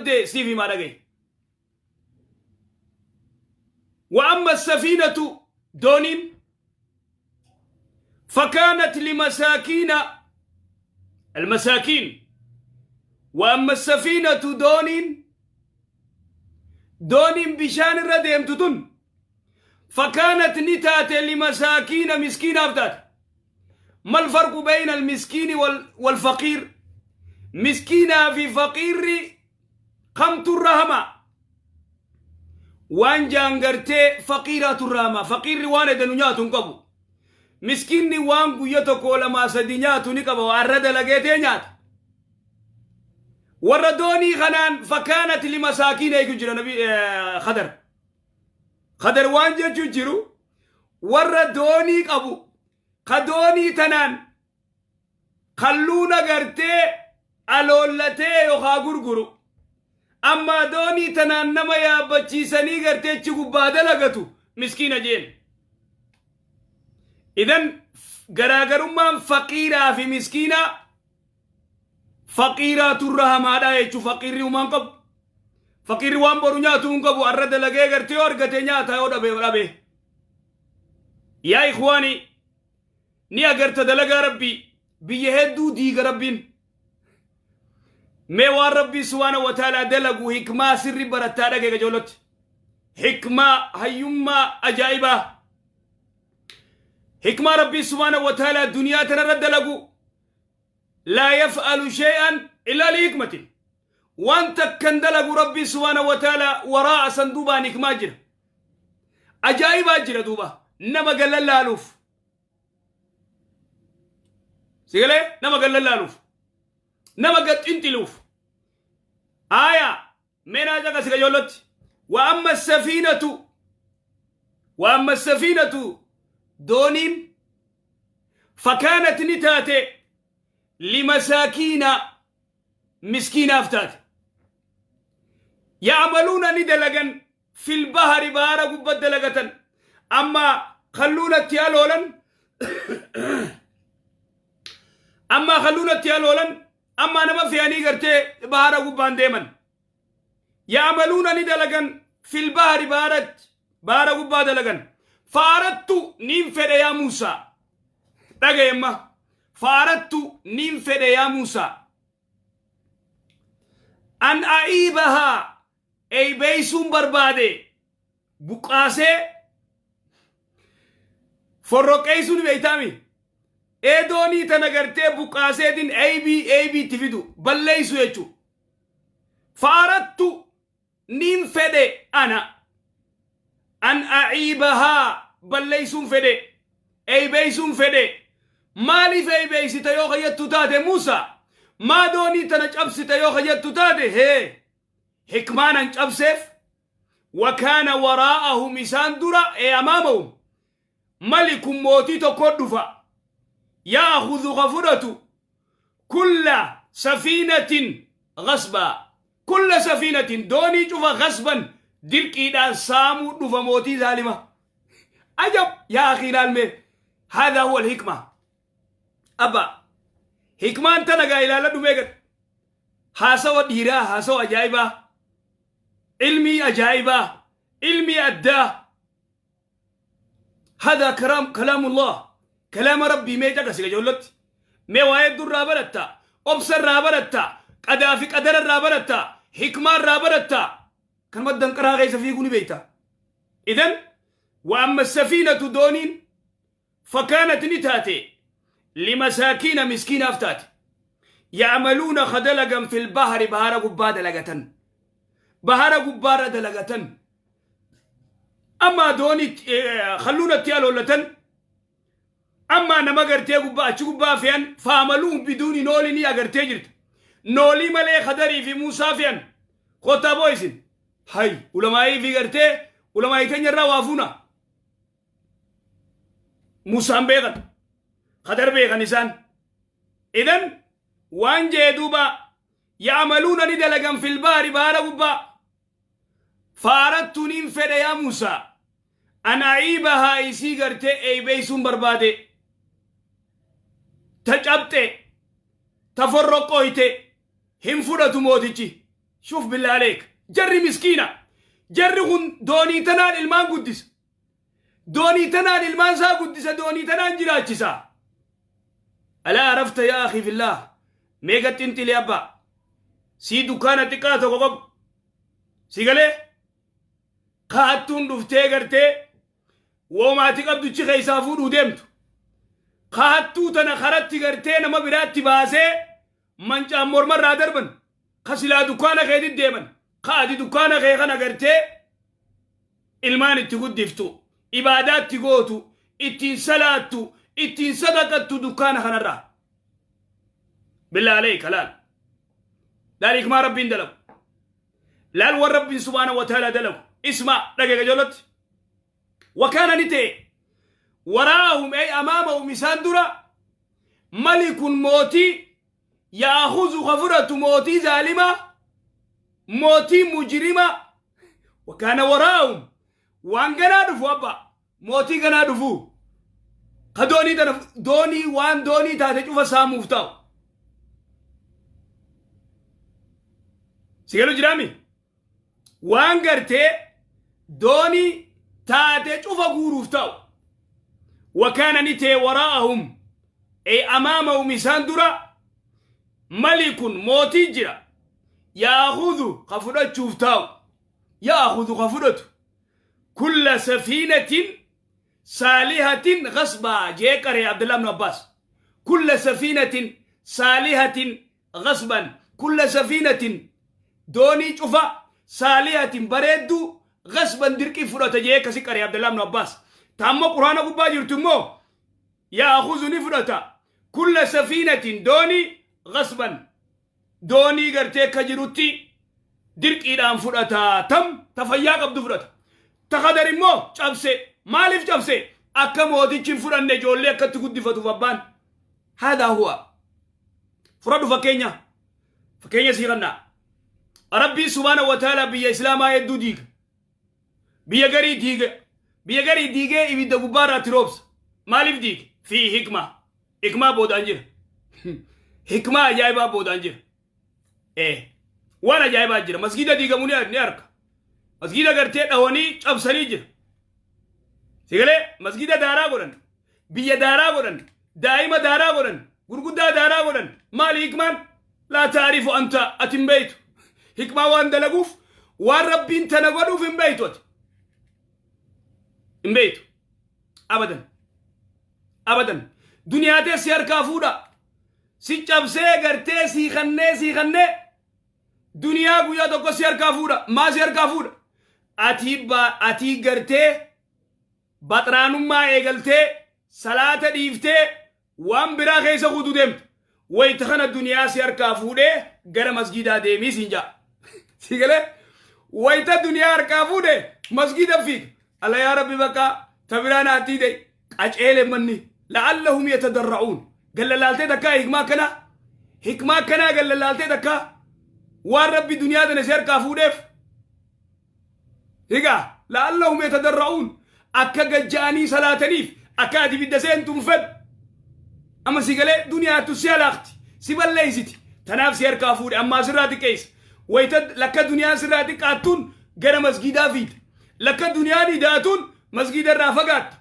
cabde siif himaa dhagaye. Wa amma safiinatu dooniin فكانت لمساكين المساكين. وأما السفينة دون دون بشان الرديم تتن فكانت نتات لمساكين مسكين أفتات. ما الفرق بين المسكين والفقير؟ مسكين في فقير قمت الرحمة وان جانغرتي فقيرة الرحمة. فقير وانا دنيا تنقبو، مسكينni waan guyya tokko lamaa sadi nyaatu ni qaba, waan irra dalageetee nyaata. Warra doonii kanaan fakkaanat limasaakiin eegu jira nabi Khadar. Khadar waan jechuu jiru warra doonii qabu ka doonii tanaan kalluuna gartee aloollatee yookaa gurguru, amma doonii tanaan nama yaabbachiisanii gartee achi gubbaa dalagatu miskiina jeen. Idan garaagarummaan faqiiraa fi miskiinaa faqiiraatu irra hamaadha jechuu. Faqiirri humaan qabu, faqiirri waan boru nyaatu hin qabu, arra dalagee gartee yoo argate nyaata, yoo dhabe dhabe. Yaa ikhwaani, ni agarta dalagaa rabbii biyya hedduu diiga rabbiin. Mee waan rabbii subhaana wa ta'ala dalagu hikmaa sirri barattaa dhagee gajoolotti, hikmaa hayyummaa ajaa'ibaa, hikmaa rabbii subhaana wa ta'ala duniyaa tanarra dalagu. لا يفعل شيئا إلا لحكمته. وانت كان دلقوا ربي سبحانه وتعالى وراء صندوبا نكما جرى عجائب جرى دوبا نما قال الله ألوف سيقولي نما قال الله ألوف نما قد انت لوف آية من أجاك سيقولت. وأما السفينة، وأما السفينة دونين فكانت نتاتي لمساكين مسكين أفتات يعملون ندلقا في البحر بارا قبت دلقة. أما خلونا التيالولا أما خلونا التيالولا أما نما في أني قرتي بارا قبان ديما يعملون ندلقا في البحر بارا قبا دلقا. فأردت ننفد يا موسى رقا فأردت ننفد يا موسى أن أعيبها أي بيسون بربادي بقاسي فرقيسون بيتامي اي دوني تنغرتي بقاسي دين اي بي اي بي تفيدو بل ليسو يجو. فأردت ننفد أنا أن أعيبها بل ليسون فدي أي بيسون فدي. مالي في بيسي yoo kayyattu taate Musa maa doonii tana cabsite yoo kayyattu taate hee hikmaanan cabseef. Wakaana waraa'ahum isaan dura ee amaamahum malikun mootii tokko dhufa yaakhudhu ka fudhatu kulla safiinatin gasbaa kulla safiinatin doonii cufa gasban dirqiidhaan saamuu dhufa mootii zaalima. Ajab yaa akhi ilaalme هذا هو الحكمة. أبا حكمان تنقى إلى لدو هاسوا ديرا هاسوا أجايبا علمي أجايبا علمي أدى. هذا كلام الله كلام ربي. ميجا كسيجا جولت مي وايد در رابرتا أبصر رابرتا قدافي قدر رابرتا حكمان رابرتا كان مدن قرا غيس في يقولي بيتا. إذن وأما السفينة دونين فكانت نتاتي لمساكين مسكين أفتات يعملون خدلقا في البحر بهار قبا دلقة بهار قبارة دلقة. أما دوني خلونا التيالو لتن أما نما قرتي قبا قبا فيان فعملوهم بدون نولي أقرتي جرت نولي ملي خدري في موسى فيان خطا بويسن هاي ولما في قرتي ولما يتنجر وافونا موسى بيغن خدر بيغن إنسان. إذن وان جدوبا يعملون ندلقا في البحر بار قبا. فأردت ننفد يا موسى أن أعيبها إسي قرتي أي بيسون بربادي تجبتي تفرقويتي هم فرطو موتيجي Shuuf billaa aleek. Jarri miskiina. Jarri kun doonii tanaan ilmaan guddisa. Doonii tanaan ilmaan isaa guddisa, doonii tanaan jiraachisa. Alaa arafta yaa akhi fillah. Meeqa xinxili abbaa. Sii dukkaana xiqqaa tokko qabu. Si galee? Kaattuun dhuftee gartee woomaati qabduchi keessaa fuudhuu deemtu. Kaattuu tana karatti gartee nama biraatti baasee mancaan mormarraa darban. Ka silaa dukkaana keetit deeman. Ka ati dukkaana kee kana gartee ilmaan itti guddiftu, ibaadaatti gootu, ittiin salaattu, ittiin sadaqattu dukkaana kanarraa. Billaa aleeka laal. Laal hikmaa Rabbiin dalagu. Laal waan Rabbiin subhaanahu wa ta'ala dalagu. Isma dhagee qajeelatti. Wakaana ni ta'e. Waraa'ahum ay amaamahum isaan dura malikun mootii yaahuzu ka fudhatu mootii zaalimaa mootii mujrima wakaana waraa'ahum waan ganaa dhufu abba mootii ganaa dhufu ka doonii tana doonii waan doonii taate cufa saamuuf ta'u. Si galu jiraami? Waan gartee doonii taate cufa guuruuf ta'u. Wakaana ni ta'e waraa'ahum ay amaamahum isaan dura malikun mootii jira yaakhudhu ka fudhachuuf taa'u yaakhudhu ka fudhatu kulla safiinatin saalihatin ghasbaa jee qaree Abdullah ibn Abbas kulla safiinatin saalihatin ghasban kulla safiinatin doonii cufa saalihatin bareedduu ghasban dirqii fudhata jee akkasi qaree Abdullah ibn Abbas. Taammoo quraana gubbaa jirtu immoo yaakhudhu ni fudhata kulla safiinatin doonii ghasban doonii gartee akka jirutti dirqiidhaan fudhata tam tafayyaa qabdu fudhata. Takadar immoo cabse maaliif cabse akka mootichi hin fudhanne ijoollee akkatti guddifatuuf abbaan. Haadaa huwa. Fudhadhu fakkeenya. Fakkeenya sii kannaa. Rabbiin subhaana wa ta'ala biyya Islaamaa hedduu diiga. Biyya garii diiga. Biyya garii diigee ibidda gubbaarraatti roobsa. Maaliif diige? Fi hikmaa. Hikmaa boodaan jira. Hikmaa ajaa'ibaa boodaan jira. Waan ajaa'ibaa jira. Masgiida diigamu ni arga. Masgiida gartee dhawanii cabsanii jira. Sigalee masgiida daaraa godhan. Biyya daaraa godhan. Daa'ima daaraa godhan. Gurguddaa daaraa godhan. Maali hikmaan? Laa taarifu anta ati hin beeytu. Hikmaa waan dalaguuf waan Rabbiin tana godhuuf hin beeytu ati. Hin beeytu. Abadan. Abadan. Duniyaa tee si harkaa fuudha. Si cabsee gartee sii kannee sii kannee duniyaa guyyaa tokko si harkaa fuudha. Maa si harkaa fuudha? Atii gartee baxraanummaa eegaltee salaata dhiiftee waan biraa keessa kutuu deemtu. Wayita kana duniyaa si harkaa fuudhee gara masgiidaa deemii siin ja'a. Si galee wayita duniyaa harkaa fuudhee masgiida fiiga. Alla yaa Rabbi bakka tabiraa naattii ta'e qaceele manni la'allahum yatadarra'uun. Gallalaaltee takkaa hikmaa akkanaa hikmaa akkanaa gallalaaltee takkaa waan Rabbi duniyaa tana si harkaa fuudheef. Egaa la'allahum yatadarra'uun akka gajja'anii salaataniif akka ati ibidda seentu hin fedhu. Amma si galee duniyaattu si halaaqti si balleessiti. Tanaaf si harkaa fuudhe ammaa sirraa xiqqeessa. Wayita lakka duniyaan sirraa xiqqaattuun gara masgiidaa fiida. Lakka duniyaan idaatuun masgiida irraa fagaatta.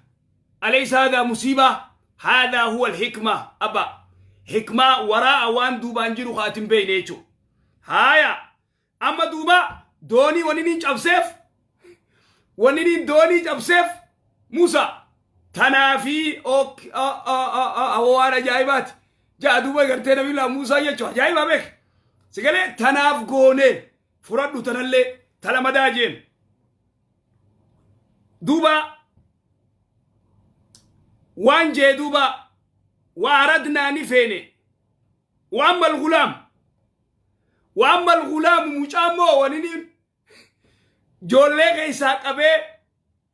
Alaysa haadaa musiibaa? Haadaa huwa alhikma abba. Hikmaa waraa'a waan duubaan jiru ka ati hin beekne jechuudha. Haaya amma duuba doonii wanni niin cabseef wanni niin doonii cabseef Musa tanaafii waan ajaa'ibaati. Ja'a duuba gartee Nabiyyullah Musaa jechuudha ajaa'ibaa beek. Si galee tanaaf goonee fudhadhu tanallee talamadaa jeen. Duuba waan jee duuba wa aradnaa ni feene wa amma algulaam wa amma algulaamu mucaa immoo wani ijoollee keessaa qabee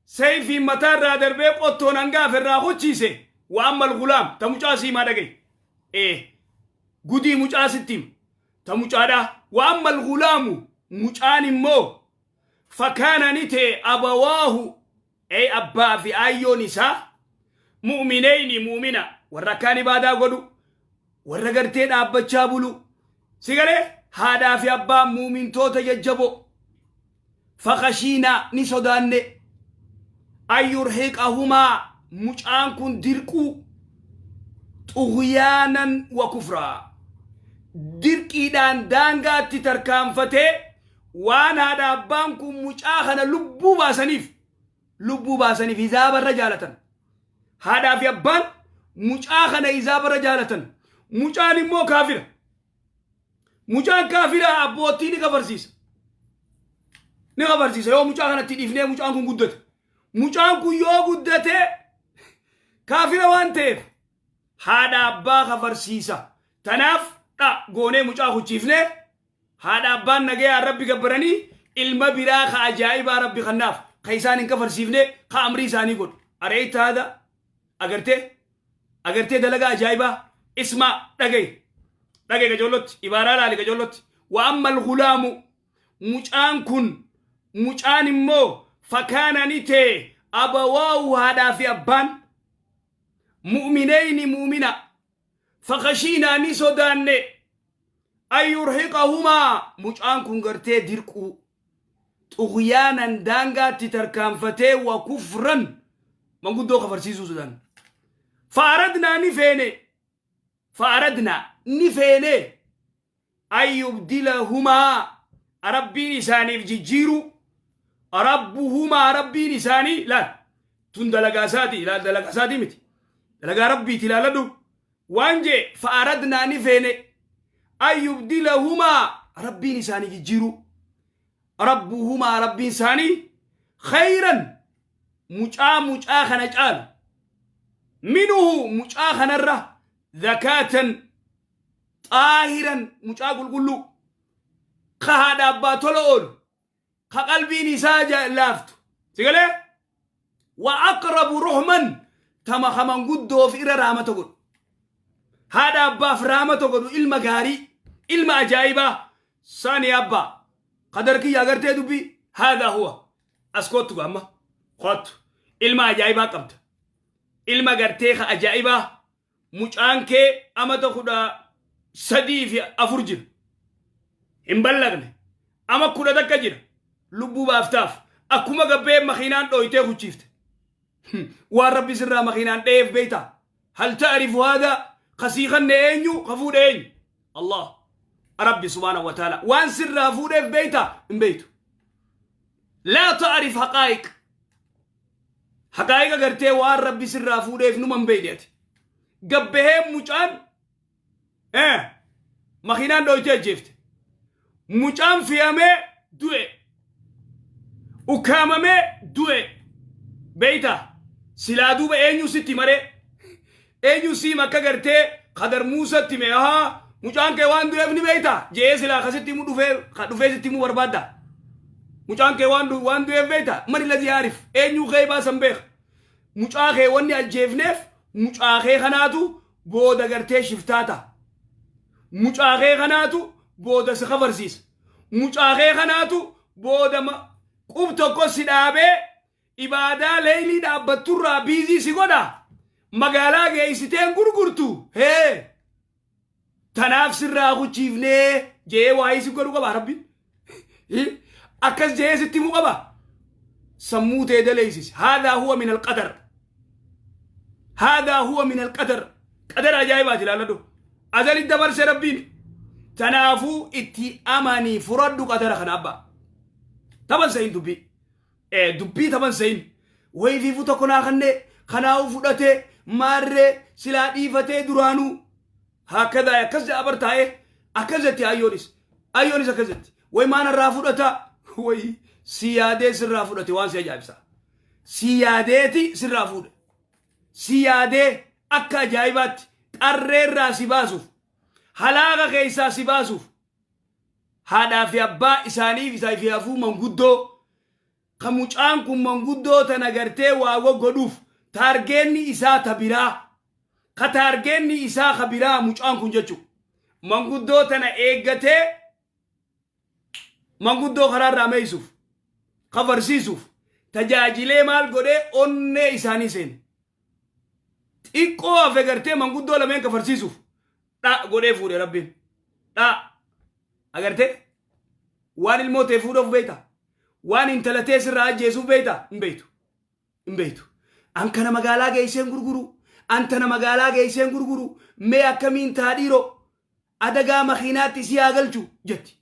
sayfiin mataa irraa darbee qottoon hangaaf irraa kuchiise wa amma algulaam ta mucaa siimaa dhagaye gudii mucaa sitti hima ta mucaadhaa wa amma algulaamu mucaan immoo fakkaana ni ta'e abawaahu ay abbaa fi aayyoon isaa mu'mineyni mu'mina warra akkaan ibaadaa godhu warra gartee dhaabbachaa bulu si galee Haadhaa fi abbaan muumintoota jajjaboo. Fakashiinaa ni sodaanne. An yurhiqahumaa mucaan kun dirquu xugyaanan wa kufraa. Dirqiidhaan daangaatti tarkaanfatee waan haadha abbaan kun mucaa kana lubbuu baasaniif lubbuu baasaniif hizaabarra jaalatan. Haadhaa fi abbaan mucaa kana hizaabarra jaalatan. Mucaan immoo kaafira. Mucaan kaafira abbootii ni kafarsiisa. Ni kafarsiisa yoo mucaa kanatti dhiifnee mucaan kun guddate. Mucaan kun yoo guddate kaafira waan ta'eef haadha abbaa kafarsiisa. Tanaaf dha goonee mucaa kuchiifnee haadha abbaan nagayaan rabbi gabbaranii ilma biraa ka ajaa'ibaa rabbi kannaaf ka isaan hin kafarsiifne ka amrii isaanii godhu. Areeyta haadha agartee agartee dalagaa ajaa'ibaa ismaa dhagayi. Dhagayi qajoollotti ibaaraa laali qajoollotti. Wa amma al-gulaamu mucaan kun mucaan immoo fakaana ni ta'e abawaahu haadhaa fi abbaan mu'mineyni mu'mina fakashiinaa ni sodaanne an yurhiqahumaa mucaan kun gartee dirquu xugyaanan daangaatti tarkaanfatee wa kufran manguddoo kafarsiisuu sodaanne. Fa'aradnaa ni feene fa'aradnaa ni feene an yubdilahumaa rabbiin isaaniif jijjiiruu rabbuhumaa rabbiin isaanii laal tun dalagaa isaati ilaal dalagaa isaatii miti dalagaa rabbiiti ilaaladhu waan jee fa'aradnaa ni feene an yubdilahumaa rabbiin isaanii jijjiiruu rabbuhumaa rabbiin isaanii khayran mucaa mucaa kana caalu minuhu mucaa kanarra zakaatan xaahiran mucaa qulqulluu ka haadha abbaa tola oolu ka qalbiin isaa laaftu sigalee wa aqrabu ruhman tama ka manguddoof irra raamata godhu haadha abbaaf raamata godhu ilma gaarii ilma ajaa'ibaa sani abbaa qadar kiyya agartee dubbii haadaa huwa as kottu amma kottu ilma ajaa'ibaa qabda ilma gartee ka ajaa'ibaa mucaan kee amata 13 fi 4 jira hin ballaqne ama 11 jira lubbuu baaftaaf akkuma gabbee makiinaan dhooytee kuchiifte waan rabbi sirraa makiinaan dheef beeyta hal ta'rifu haada kasii kanne eenyu ka fuudhe eenyu Allah rabbi subhaanahu wa ta'ala waan sirraa fuudheef beeyta hin beeytu laa ta'rif haqaa'iq haqaa'iqa gartee waan rabbi sirraa fuudheef numa hin beeyne ati gabbahee mucaan makiinaan dhooytee ajjeefte mucaan fe'amee du'e ukkaamamee du'e beeyta silaa duuba eenyu sitti maree eenyu siim akka gartee kadar muusatti mee haa mucaan kee waan du'eef ni beeyta je'ee silaa kasitti himu dhufee ka dhufee sitti himuu barbaadda mucaan kee waan waan du'eef beeyta mani ladii aarif eenyu kee baasan beeka mucaa kee wanni ajjeefneef mucaa kee kanaatu booda gartee shiftaa ta'a mucaa kee kanaatu booda si kafarsiisa mucaa kee kanaatu booda qub tokko si dhaabee ibaadaa leeylii dhaabbatturraa biizii si godha magaalaa geessiteen gurgurtu hee tanaaf sirraa kuchiifnee je'ee waa'ee si godhu qaba rabbiin akkas je'ee sitti himuu qaba sammuu tee daleessisi haadaa huwa min alqadar haadaa huwa min alqadar qadara ajaa'ibaati ilaaladhu azali dabarse rabbiin tanaafuu itti amanii furadhu qadara kana abbaa taban sayin dubbii dubbii taban sayin wayifiifu tokko naa kannee kanaa'uu fudhatee maarree silaa dhiifatee duraanuu hakkadaa akkas jedha bar taa'ee akkas jetti ayyoonis ayyoonis akkas jetti way maan irraa fudhata way si yaadee sirraa fudhate waan si ajaa'ibsa si yaadeeti sirraa fuudhe si yaadee akka ajaa'ibaatti qarreerraa si baasuuf halaaqa keessaa si baasuuf haadhaa fi abbaa isaaniif isaa fi hafuu manguddoo ka mucaan kun manguddoo tana gartee waa goggodhuuf taargeenni isaa ta biraa ka taargeenni isaa ka biraa mucaan kun jechuudha. Manguddoo tana eeggatee manguddoo karaarraa meeysuuf kafarsiisuuf tajaajilee maal godhee onnee isaanii seene. Xiqqoo hafe gartee manguddoo lameen kafarsiisuuf dha godhee fuudhe rabbiin. Dha. Agartee waan ilmoo ta'e fuudhuuf beekta, waan intala ta'e sirraa ajjeesuuf beekta. Hin beektu, hin beektu. An kana magaalaa geesseen gurguru, an tana magaalaa geesseen gurguru, mee akkamiin taa dhiiroo, adagaa makiinaatti si haa galchu jetti.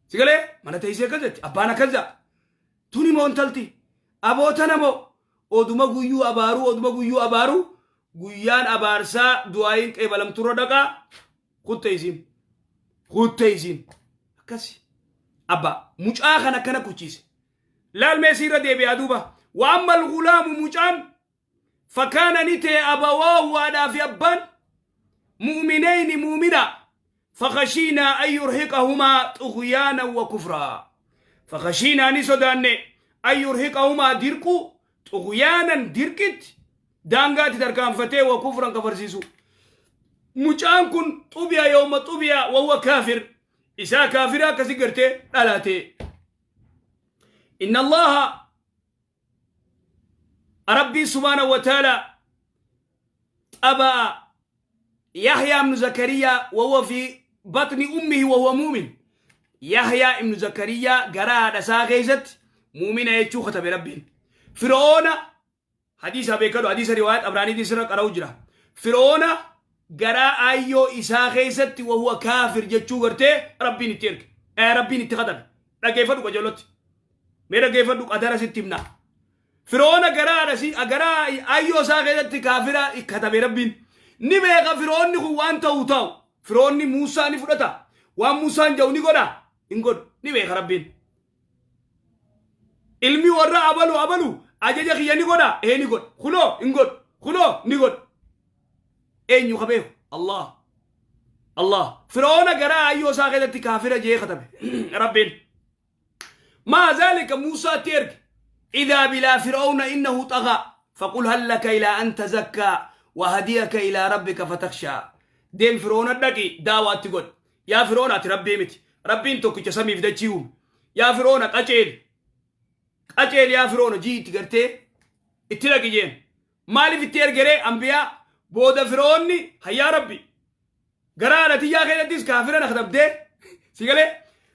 Sigalee mana teessee akkas jetti, abbaan akkas jedha. Tuni moo intalti aboota namoo oduma guyyuu abaaruu, oduma guyyuu abaaruu, guyyaan abaarsaa du'aayin qeebalamturra dhaqaa kutte isiin, kutte isiin. Akkasi abbaa mucaa kan akkana kuchiise. Laalmee siirra deebi'aa duuba. Wa amma algulaamu, mucaan, fakaana ni ta'e, abawaahu, haadhaa fi abbaan, mu'minayni, mu'mina. Fakashiinaa an yurhiqahumaa xugyaanan wa kufraa. Fakashiinaa, ni sodaanne, an yurhiqahumaa, dirquu, xugyaanan, dirqitti daangaatti tarkaanfatee, wa kufran, kafarsiisu. Mucaan kun xubiya yooma xubiya wahuwa kaafir, isaa kaafira akkasi gartee dhalate. Inna Allaha, Rabbii subhaanahu wa ta'ala, طبع يحيى بن زكريا وهو في بطن أمه وهو مؤمن. يحيى بن زكريا garaa isaa keessatti mu'mina jechuu katabe Rabbiin. Fir'oona, hadiisa beekadu, hadiisa riwaayat Abraaniitiin sirra qara'u jira. Fir'oona garaa aayyoo isaa keessatti وهو كافر jechuu gartee Rabbiin itti erge. Rabbiin itti katabe. Dhaggeeffadhu qajeelotti. Mee dhaggeeffadhu, qadara sitti himna. Fir'oona garaa aayyoo isaa keessatti kaafira katabe Rabbiin. Ni beeka Fir'oonni kun waan ta'u ta'u. Fir'oonni Muusaa ni fudhata. Waan Muusaan jedhu ni godha. Hin godhu. Ni beeka Rabbiin. Ilmi warra abalu abalu ajaja kiyya ni godha. Ee, ni godha. Kunoo hin godhu. Kunoo ni godhu. Eenyu ka beeku? Allah. Allah. Fir'oona garaa aayyoo isaa keessatti kaafira jee katabe Rabbiin. مع ذلك موسى ترك اذهب إلى فرعون إنه طغى فقل هل لك إلى أن تزكى وأهديك إلى ربك فتخشى. Deem Fir'oona dhaqi, daawaatti godh. Yaa Fir'oona, ati Rabbii miti. Rabbiin tokkicha samiif dachii uume. Yaa Fir'oona, qaceeli. Qaceeli yaa Fir'oona, jiitti gartee itti dhaqi jeen. Maaliif itti ergeree ambiyaa booda Fir'oonni hayyaa Rabbi garaa natiyyaa keessattis kaafira na katabdee, si galee,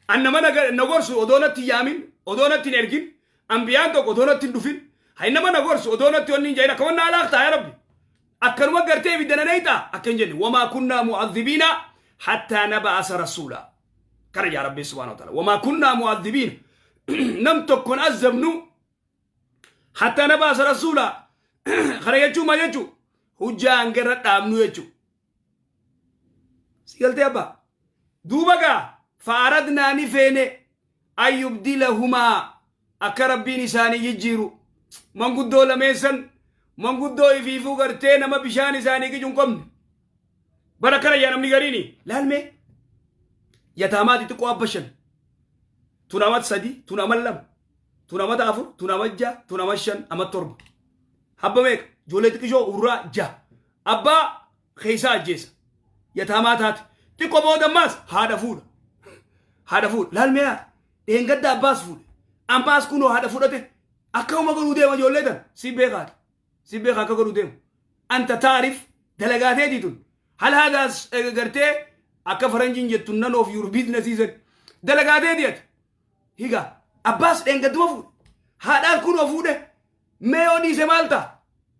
an nama na gorsu odoo natti hin yaamin, odoo natti hin ergin, ambiyaan tokko odoo natti hin dhufin, hay nama na gorsu odoo natti onni hin jedhin, akka wanna alaaqtaa yaa Rabbi, akkanuma gartee ibidda na neeyxaa akka hin jenne. وما كنا معذبين حتى نبعث رسولا. Kana yaa Rabbi سبحانه وتعالى، وما كنا معذبين, nam tokkon azabnu, حتى نبعث رسولا. Kana jechuun maal jechuu? Hujjaa hangarra dhaabnu jechuu. Si galtee abbaa? Duuba gaa فأردنا, ni feene, أن يبدلهما, akka Rabbiin isaanii jijjiiru. Manguddoo lameessan, manguddoo ifiifuu gartee nama bishaan isaanii qicuu hin qabne bara kana. Yaa namni gariini laalmee yataamaa xixiqqoo abba shan, tun amat 3, tun amat 2, tun amat 4, tun amat 6, tun amat 5, amat 7, habba meeqa, ijoollee xiqqishoo urraa jaha, abbaa keessaa ajjeesa. Yataamaa taate. Xiqqoo booda ammaas haadha fuudha, haadha fuudha. Laalmee, dheengadda abbaas fuudhe, ammaas kunoo haadha fudhate. Akkuma godhuu deema ijoollee tan si beekaati, si beeka akka godhuu deemu. أنت تعرف dalagaateetii tun. هل هذا gartee akka faranjiin jettu none of your business isan dalagaateetii ati higa. Abbaas dheengadduma fuudhe, haadhaan kunoo fuudhe. Mee yoo dhiise maal ta'a?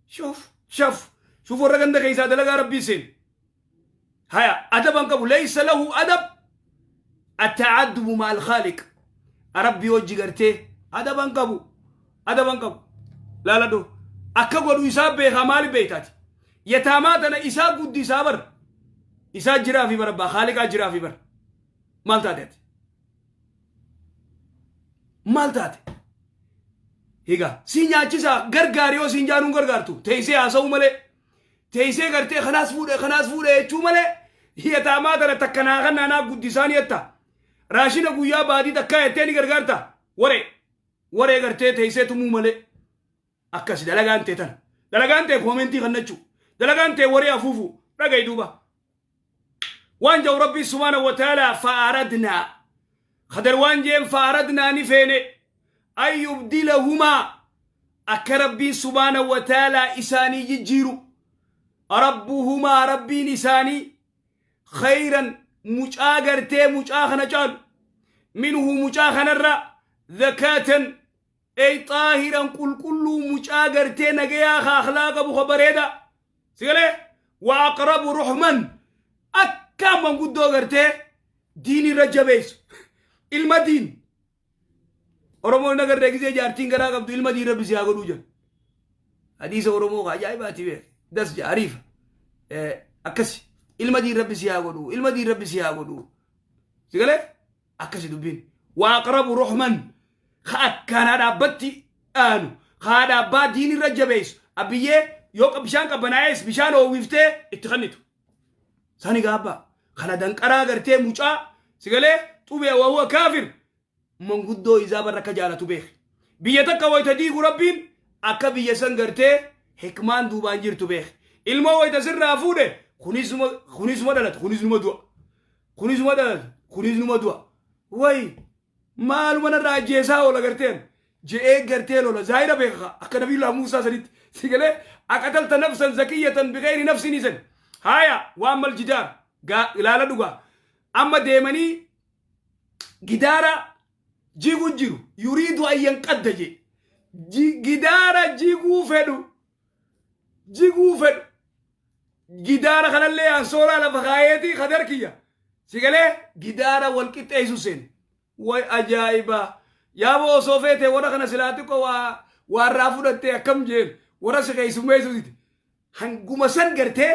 شوف شوف شوف, warra ganda keessaa dalagaa Rabbii seen haya adaban qabu. ليس له أدب, التأدب مع الخالق. Rabbii hojii gartee adaban qabu, adaban qabu. Laaladhu, akka godhu isaa beekaa. Maali beektaati? Yataamaa tana isaa guddisaa bar, isaa jiraa fi bar, abbaa khaaliqaa jiraa fi bar. Maal taate ati? Maal taate? Higa si nyaachisaa, gargaari yoo siin jaanuun gargaartu, teessee haasa'uu malee, teessee gartee kanaas fuudhe, kanaas fuudhe jechuu malee, yataamaa tana takka naa kan naa guddisaan jetta, raashina guyyaa baadii takkaa jettee ni gargaarta. Waree waree gartee teessee tumuu malee. Akkasi dalagaan tee tana, dalagaan tee koomentii kannachuu, dalagaan tee waree afuufu. Dhagayi duuba waan jau Rabbii سبحانه وتعالى. فأردنا, خدر waan jeen, فأردنا, ni feene, أن يبدلهما, akka Rabbiin سبحانه وتعالى isaanii jijjiiru, ربهما, Rabbiin isaanii, خيرا Mucaa gartee mucaa kana caalu. Minhu mucaa kanarra zakaatan ey xaahiran qulqulluu mucaa gartee nagayaa ka akhlaa qabu ka bareeda. Sigalee wa aqrabu ruhman akka manguddoo gartee diin irra jabeessu. Ilma diin. Oromoon agarree gisee jaartiin garaa qabdu ilma diin rabbi si haa godhuu jedhu. Hadiisa Oromoo ka ajaa'ibaati beek. Das jaariifa. Akkasi ilma diin rabbi si haa godhuu ilma diin rabbi si haa godhuu. Sigalee akkasi dubbiin. Wa aqrabu ruhman ka akkaan haadha abbatti aanu ka haadha abbaa diin irra jabeessu abiyyee yoo bishaan qabbanaa'es bishaan oowwiftee itti kennitu. Sani gaabba kana danqaraa gartee mucaa sigalee xubee wa huwa kaafir manguddoo isaa barra akka jaalatu beeki. Biyya takka wayita diigu rabbiin akka biyya san gartee hikmaan duubaan jirtu beeki. Ilmoo wayita sirraa fuudhe kunisuma dhalata kunisuma du'a. Kunisuma dhalata kunisuma du'a. Wayi maaluma narraa ajjeesaa oola garteen je'ee gartee lola zaahira beeka akka nabiyullah Muusaa sanitti sigalee aqatalta nafsan zakiyyatan bighayri nafsin isan. Haya waan mal jidaar ilaala dhugaa amma deemanii gidaara jiguu jiru yuriidu an yanqadda je gidaara jiguu fedhu jiguu fedhu gidaara kanallee ansoolaa lafa kaayeetii kadar kiyya sigalee gidaara wal qixxeessu seene. Way ajaa'iba yaaboo osoo feete warra kana silaa xiqqoo waa waarraa fudhattee akkam jeen warra si keessummeessuuti hanguma san gartee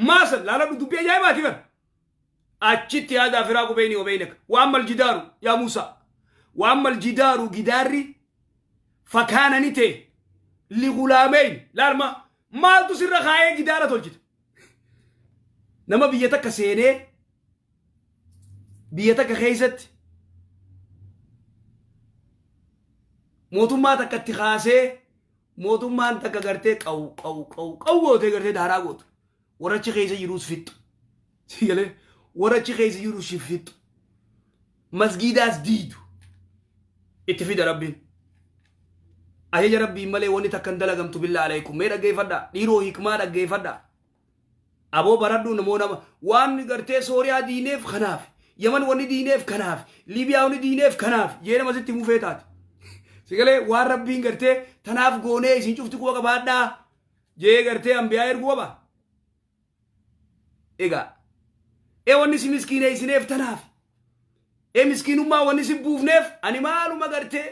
maasan laaladhu dubbii ajaa'ibaati bar achitti haadaa firaaqu beynii wa beynaka wa amma aljidaaru yaa Muusaa wa amma aljidaaru gidaarri fakaana ni ta'e ligulaameyn laalma maaltu sirra kaayee gidaara tolchite nama biyya takka seenee biyya takka keessatti mootummaa takka itti kaasee mootummaan takka gartee qawu qawu qawu qawu gootee gartee daaraa gootu warrachi keessa jiruus fixxu sigalee warrachi keessa jiruus fixxu masgiidaas diidu itti fida rabbiin ajaja rabbiin malee wanni takka hin dalagamtu billaa alaykum mee dhaggeeffadhaa dhiiroo hikmaa dhaggeeffadhaa aboo baradhu namoo nama waan gartee Sooriyaa diineef kanaaf Yaman wanni diineef kanaaf Liibiyaa wanni diineef kanaaf jee nama sitti mufee taate sigalee waan rabbiin gartee tanaaf goonee isin cufti quba qabaadhaa jee gartee ambiyaa erguu qaba egaa ee wanni si miskiineessineef tanaaf ee miskiinummaa wanni si buufneef ani maaluma gartee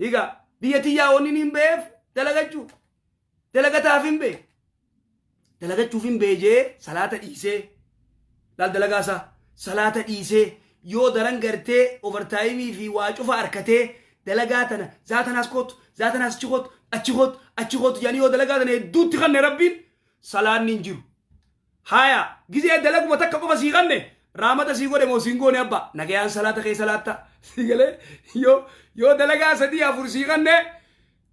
egaa biyya tiyyaa wanni niin beef dalagachuu dalagataaf hin bee dalagachuuf hin bee jee salaata dhiisee laal dalagaa isaa salaata dhiisee yoo daran gartee overtaayimii fi waa cufa harkatee dalagaa tana zaatanaas kootu zaatanaas achi kootu achi kootu achi kootu jedhanii yoo dalagaa tana hedduutti kanne rabbiin salaanni hin jiru. Haya gizee dalaguma takka qofa sii kanne raamata sii godhe moo siin goone abba nagayaan salaata kee salaatta sii galee yoo yoo dalagaa sadii afur sii kanne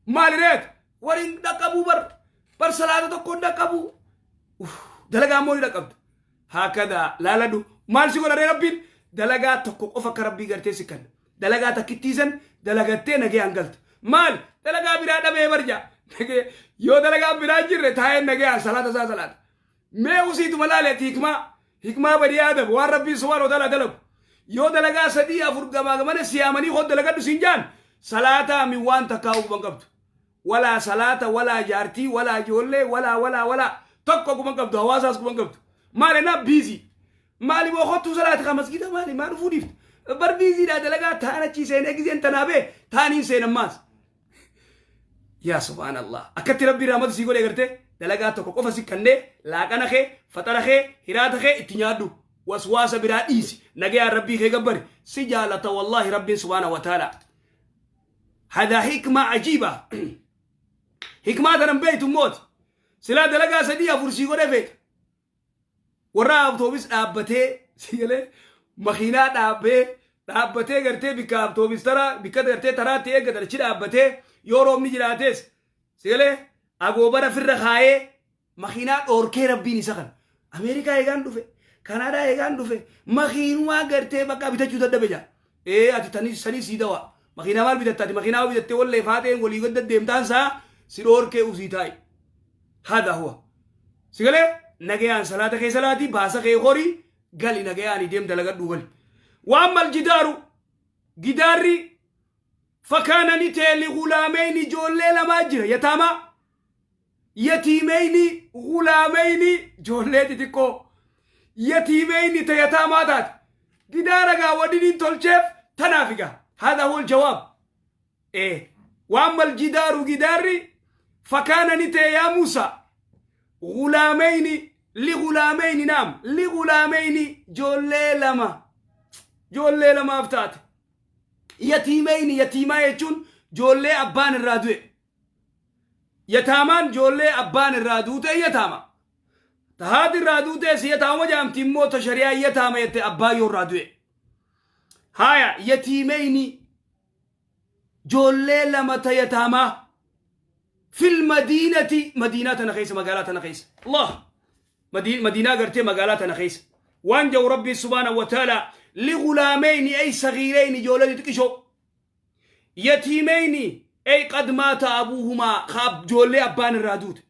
maali reet wariin dhaqqabuu bar bar salaata tokkoon dhaqqabuu dalagaa immoo ni dhaqqabda. Hakada laaladhu maal si godha ree rabbiin dalagaa tokko qofa akka rabbii gartee si kanna dalagaa takkittiisan dalagattee nagayaan galta maal dalagaa biraa dhabee barja yoo dalagaa biraa jirre taa'ee nagayaan salaata isaa salaata mee usiituma laaleeti hikmaa hikmaa badii aadam waan rabbiin subhaanahu wa ta'ala dalagu yoo dalagaa sadii afur gamaa gamana siyaamanii koo dalagadhu siin jaan salaataa min waan takkaa quban qabdu walaa salaata walaa jaartii walaa ijoollee walaa walaa walaa tokko quban qabdu hawaasaas quban qabdu maal ennaa biizii maali boo kottuu salaati ka masgida maali maa dhufuu dhiiftu bar biiziidhaa dalagaa taan achii seenee gizeen tanaa bee taaniin seenan maas yaa subhaanallah akkatti rabbii rahmata sii godhe gartee dalagaa tokko qofa si kannee laaqana kee faxara kee hiraata kee itti nyaadhu waswaasa biraa dhiisi nagayaan rabbii kee gabbari si jaalata wallaahi rabbiin subhaana wa ta'ala hadaa hikmaa ajiiba hikmaa tanan beeytu mooti silaa dalagaa sadii afur sii godhe feeta warra awtoobis dhaabbatee sigalee makiinaa dhaabbee dhaabbatee gartee bikka awtoobis taraa bikka gartee taraatti eeggatan achi dhaabbatee yoo roobni jiraates sigalee agoobara firra kaayee makiinaa dhoorkee rabbiin isa kana Ameerikaa eegaan dhufe Kanaadaa eegaan dhufe makiinumaa gartee bakka bitachuu dadhabe jaa ee ati tanii sanii sii dawaa makiinaa maal bitatta ati makiinaa bitattee wallee faateen walii gadda deemtaan saa si dhoorkee usii taa'i hada huwa sigalee nagayaan salaata kee salaatii baasa kee horii Gali nagayaani deem dalagadhuu gali. Waan mal jidaaru gidaarri fakaana ni ta'e ligulaameyni ijoollee lamaa jira yataamaa yatiimeyni gulaameyni ijoollee xixiqqoo yatiimeyni ta yataamaa taate gidaara gaa wadiniin tolcheef tanaaf egaa haadha huwal jawaab ee waan mal jidaaru gidaarri fakaana ni ta'e yaa Muusaa gulaameyni ligulaameyni naam ligulaameyni ijoollee lama ijoollee lamaaf taate yatiimeyni yatiimaa jechuun ijoollee abbaan irraa du'e yataamaan ijoollee abbaan irraa duute yataama ta haati irraa duute si yataama jaamti immoo ta shari'aa yataama jette abbaa yoo irraa du'e haya yatiimeyni Joollee lama ta yataamaa fil madiinati madiinaa tana keessa magaalaa tana keessa Allah madiinaa gartee magaalaa tana keessa waan jedhu rabbiin subhaanahu wa ta'ala ligulaameyni ay sagiireyni ijoollee xixiqishoo yatiimeyni ay qad maata abuuhumaa ka ijoollee abbaan irraa duute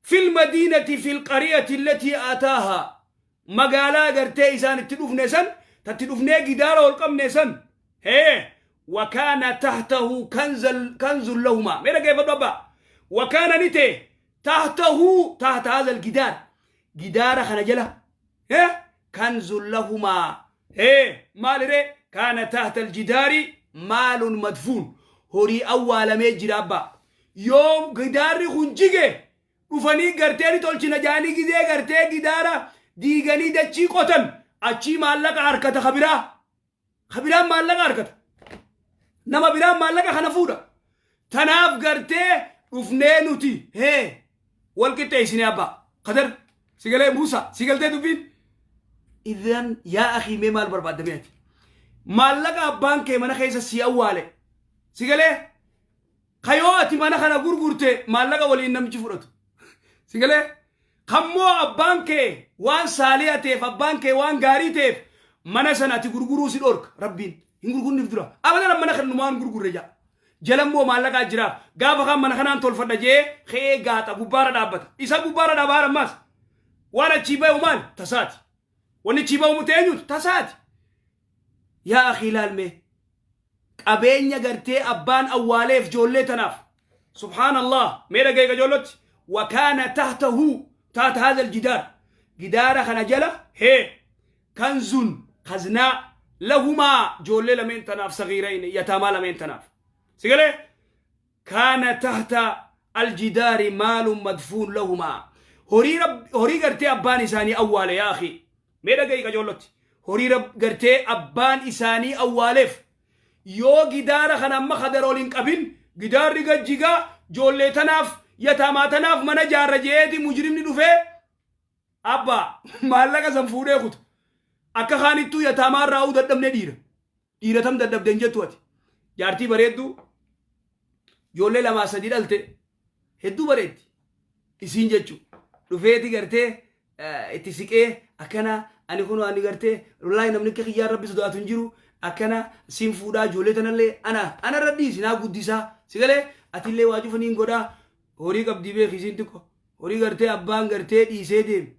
fil madiinati fil qariyati allatii ataahaa magaalaa gartee isaan itti dhufne san tatti dhufnee gidaara ol qabne san hee wakaana tahtahu kanzun lahumaa mee dhaggeeffadhu abbaa wakaana ni ta'e tahtahu tahta haadha gidaar gidaara kana jala hee kanzun lahumaa hee maaliree kaana tahta aljidaari maalun madfuun horii awwaalamee jira abbaa yoo gidaarri kun jige dhufanii gartee ni tolchina jaanii gizee gartee gidaara diiganii dachii qotan achii maallaqa harkata kabiraa kabiraan maallaqa harkata nama biraan maallaqa kana fuudha tanaaf gartee dhufnee nuti hee wal qixxeessine abbaa kadar sigalee Muusa sigaltee dubbiin idan yaa akii mee maal barbaadda mee ati maallaqa abbaan kee mana keessa si awwaale sigalee Ka yoo ati mana kana gurgurte maallaqa waliin namichi fudhatu. Si galee? Kammoo abbaan kee waan saaliha ta'eef abbaan kee waan gaarii ta'eef mana sana ati gurguruu si dhorka rabbiin hin gurgurniif dura. Abadan mana kana numaan gurgurre jaa. Jala immoo maallaqaa jiraaf. Gaafa kaan mana kanaan tolfadha jee ka'ee gaaxa gubbaarra dhaabbata. Isa gubbaarra dhaabaa ammaas. Waan achii bahu maal? Tasaati. Wanni achii bahu mute eenyuti? Tasaati. Yaa akii ilaalmee. Qabeenya gartee abbaan awwaaleef joollee tanaaf subhaan allah mee dhagaye qajoollotti wakaana tahtahu tahta haadha aljidaar gidaara kana jala hee kanzun kaznaa lahumaa joollee lameen tanaaf sagiirayni yataamaa lameen tanaaf sigalee kaana tahta aljidaari maalun madfuun lahumaa horii horii gartee abbaan isaanii awwaale yaa akhi mee dhaga'i qajoollotti horii gartee abbaan isaanii awwaaleef yoo gidaara kana amma kadar ol hin qabin gidaarri gajjigaa joollee tanaaf yataamaa tanaaf mana jaarra je'eeti mujrimni dhufee abba maallaqa san fuudhee kuta akka kaanittuu yataamaa irraa uu dadhabne dhiira dhiira tam dadhabde hin jettu ati jaartii bareedduu ijoollee lamaa sadii dhalte hedduu bareeddi isiin jechu dhufeeti gartee itti siqee akkana ani kun ani gartee wallaahi namni akka kiyyaan rabbi sodaatu hin jiru akkana siin fuudhaa ijoollee tanallee ana ana irra dhiisi naa guddisaa si galee atillee waa cufa niin godhaa horii qabdii beeki isiin xiqqo horii gartee abbaan gartee dhiisee deeme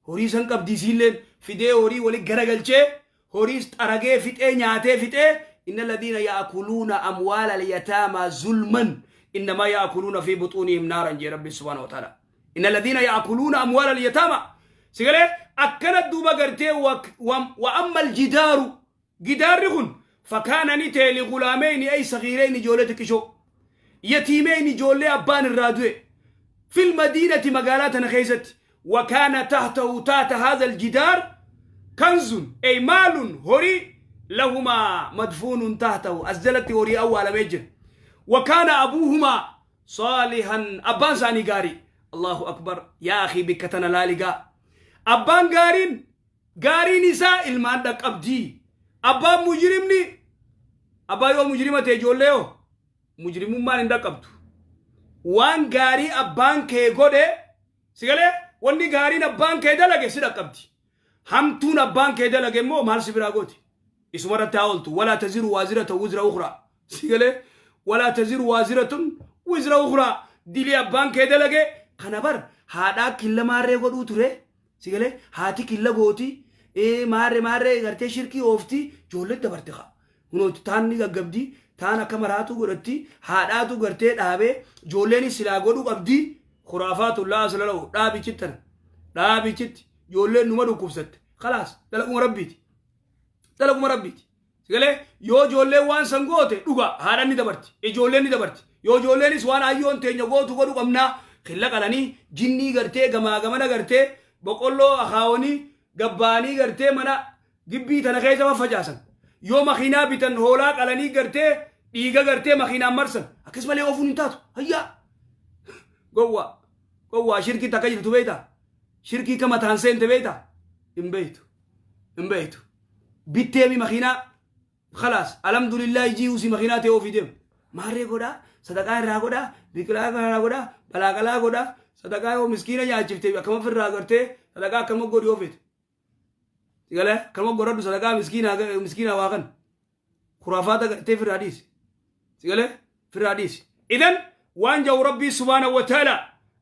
Horii san qabdi isiilleen fidee horii wali garagalchee horiis xaragee fixee nyaatee fixee inna alladhiina ya'kuluuna amwaala alyataamaa zulman innamaa ya'kuluuna fi buxuunihim naaran jee rabbi subhaanahu wa ta'ala inna alladhiina ya'kuluuna amwaala alyataamaa sigalee akkana duuba gartee wa amma aljidaaru gidaarri kun fakaana ni ta'e ligulaameyni ay sagiireyni ijoollee xiqqishoo yatiimeyni ijoollee abbaan irraa du'e fil madiinati magaalaa tana keessatti wakaana tahtahu tahta haadha aljidaar kanzun ay maalun horii lahumaa madfuunun tahtahu as jalatti horii awwaalamee jira wakaana abuuhumaa saalihan abbaan isaanii gaarii allahu akbar yaa akii bikka tana laaligaa abbaan gaariin Gaariin isaa ilmaan dhaqqabdi. Abbaan mujrimni abbaa yoo mujrima ta'e ijoollee hoo mujrimummaan hin dhaqqabdu. Waan gaarii abbaan kee godhe si galee wanni gaariin abbaan kee dalage si dhaqqabdi. Hamtuun abbaan kee dalage immoo maal si biraa gooti? Isuma irratti haa ooltu. Walaa taziru waazirata wizra ukhraa. Si galee walaa taziru waaziratun wizra ukhraa. Dilii abbaan kee dalage kana bar haadhaa killa maarree godhuu ture. Si galee haati killa gooti Maarree maarree gartee shirkii oofti ijoollee dabarte haa. Kunooti taan ni gaggabdi, taan akka maraatu godhatti, haadhaatu gartee dhaabee ijoolleenis silaa godhuu qabdi. Khuraafaatu laa asla lahu dhaabichitti tana. Dhaabichitti ijoolleen numa dhukkubsatte. Khalaas, dalaguma rabbiiti. Dalaguma rabbiiti. Sigalee yoo ijoolleen waan san goote dhuga haadhaan ni dabarti. Ijoolleen ni dabarti. Yoo ijoolleenis waan ayyoon teenya gootu godhu qabnaa killa qalanii jinnii gartee gamaa gamana gartee boqqolloo akaawanii gabbaanii gartee mana gibbii tana keessa faffacaasan. Yoo makiinaa bitan hoolaa qalanii gartee dhiiga gartee makiinaan marsan. Akkas malee oofuun hin taatu. Hayyaa! Gowwaa! Gowwaa, shirkii takka jirtu beektaa? Shirkii ka mataan seente beektaa? Hin beektu. Hin beektu. Bitteemi makiinaa, khalaas, alhamdulillah, ijii usii makiinaa ta'e ofii deemu. Maarree godhaa, sadaqaa irraa godhaa, biqilaa irraa godhaa, balaaqalaa godhaa, sadaqaa yoo miskiina nyaachifte akkama ofirraa gartee sadaqaa akkama godhi yoo feete. Sigalee akkama godhadhu sadaqaa miskiinaa miskiinaa waa kan. Khuraafaata gartee firraa dhiisi. Sigalee firraa dhiisi. Idan waan jahu Rabbii subhaanahu wa ta'ala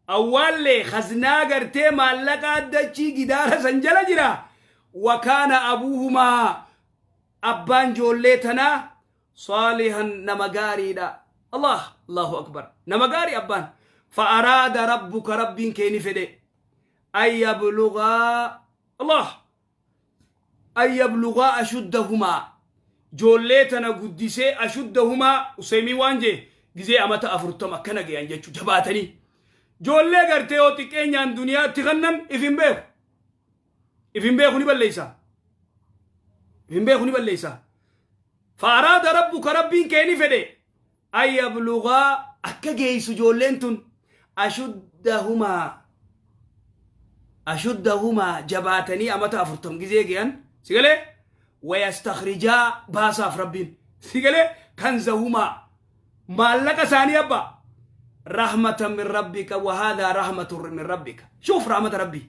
awwaallee khaznaa gartee maallaqa addachii gidaara san jala jira. Wakaana abuuhumaa, abbaan ijoollee tanaa, saalihan, nama gaariidha. Allah Allahu akbar, nama gaarii abbaan. Fa'araada rabbuka, rabbiin kee ni fedhe, an yablugaa, Allah, an yablugaa ashuddahumaa, ijoollee tana guddisee, ashuddahumaa useemii waan jee gizee amata 40 akkana gayan jechuu jabaatanii. Ijoollee gartee yoo xiqqeenyaan duniyaatti kannan if hin beeku. If hin beeku, ni balleeysa. If hin beeku, ni balleeysa. Fa'araada rabbuka, rabbiin kee ni fedhe, an yablugaa, akka geessu ijoolleen tun, ashuddahumaa, ashuddahumaa, jabaatanii amata 40 gizee gayan. Sigalee wayastakhrijaa, baasaaf rabbiin, sigalee, kanzahumaa, maallaqa isaanii abba, rahmatan min rabbika, wa hadha rahmatun min rabbika. Shuuf rahmata rabbii,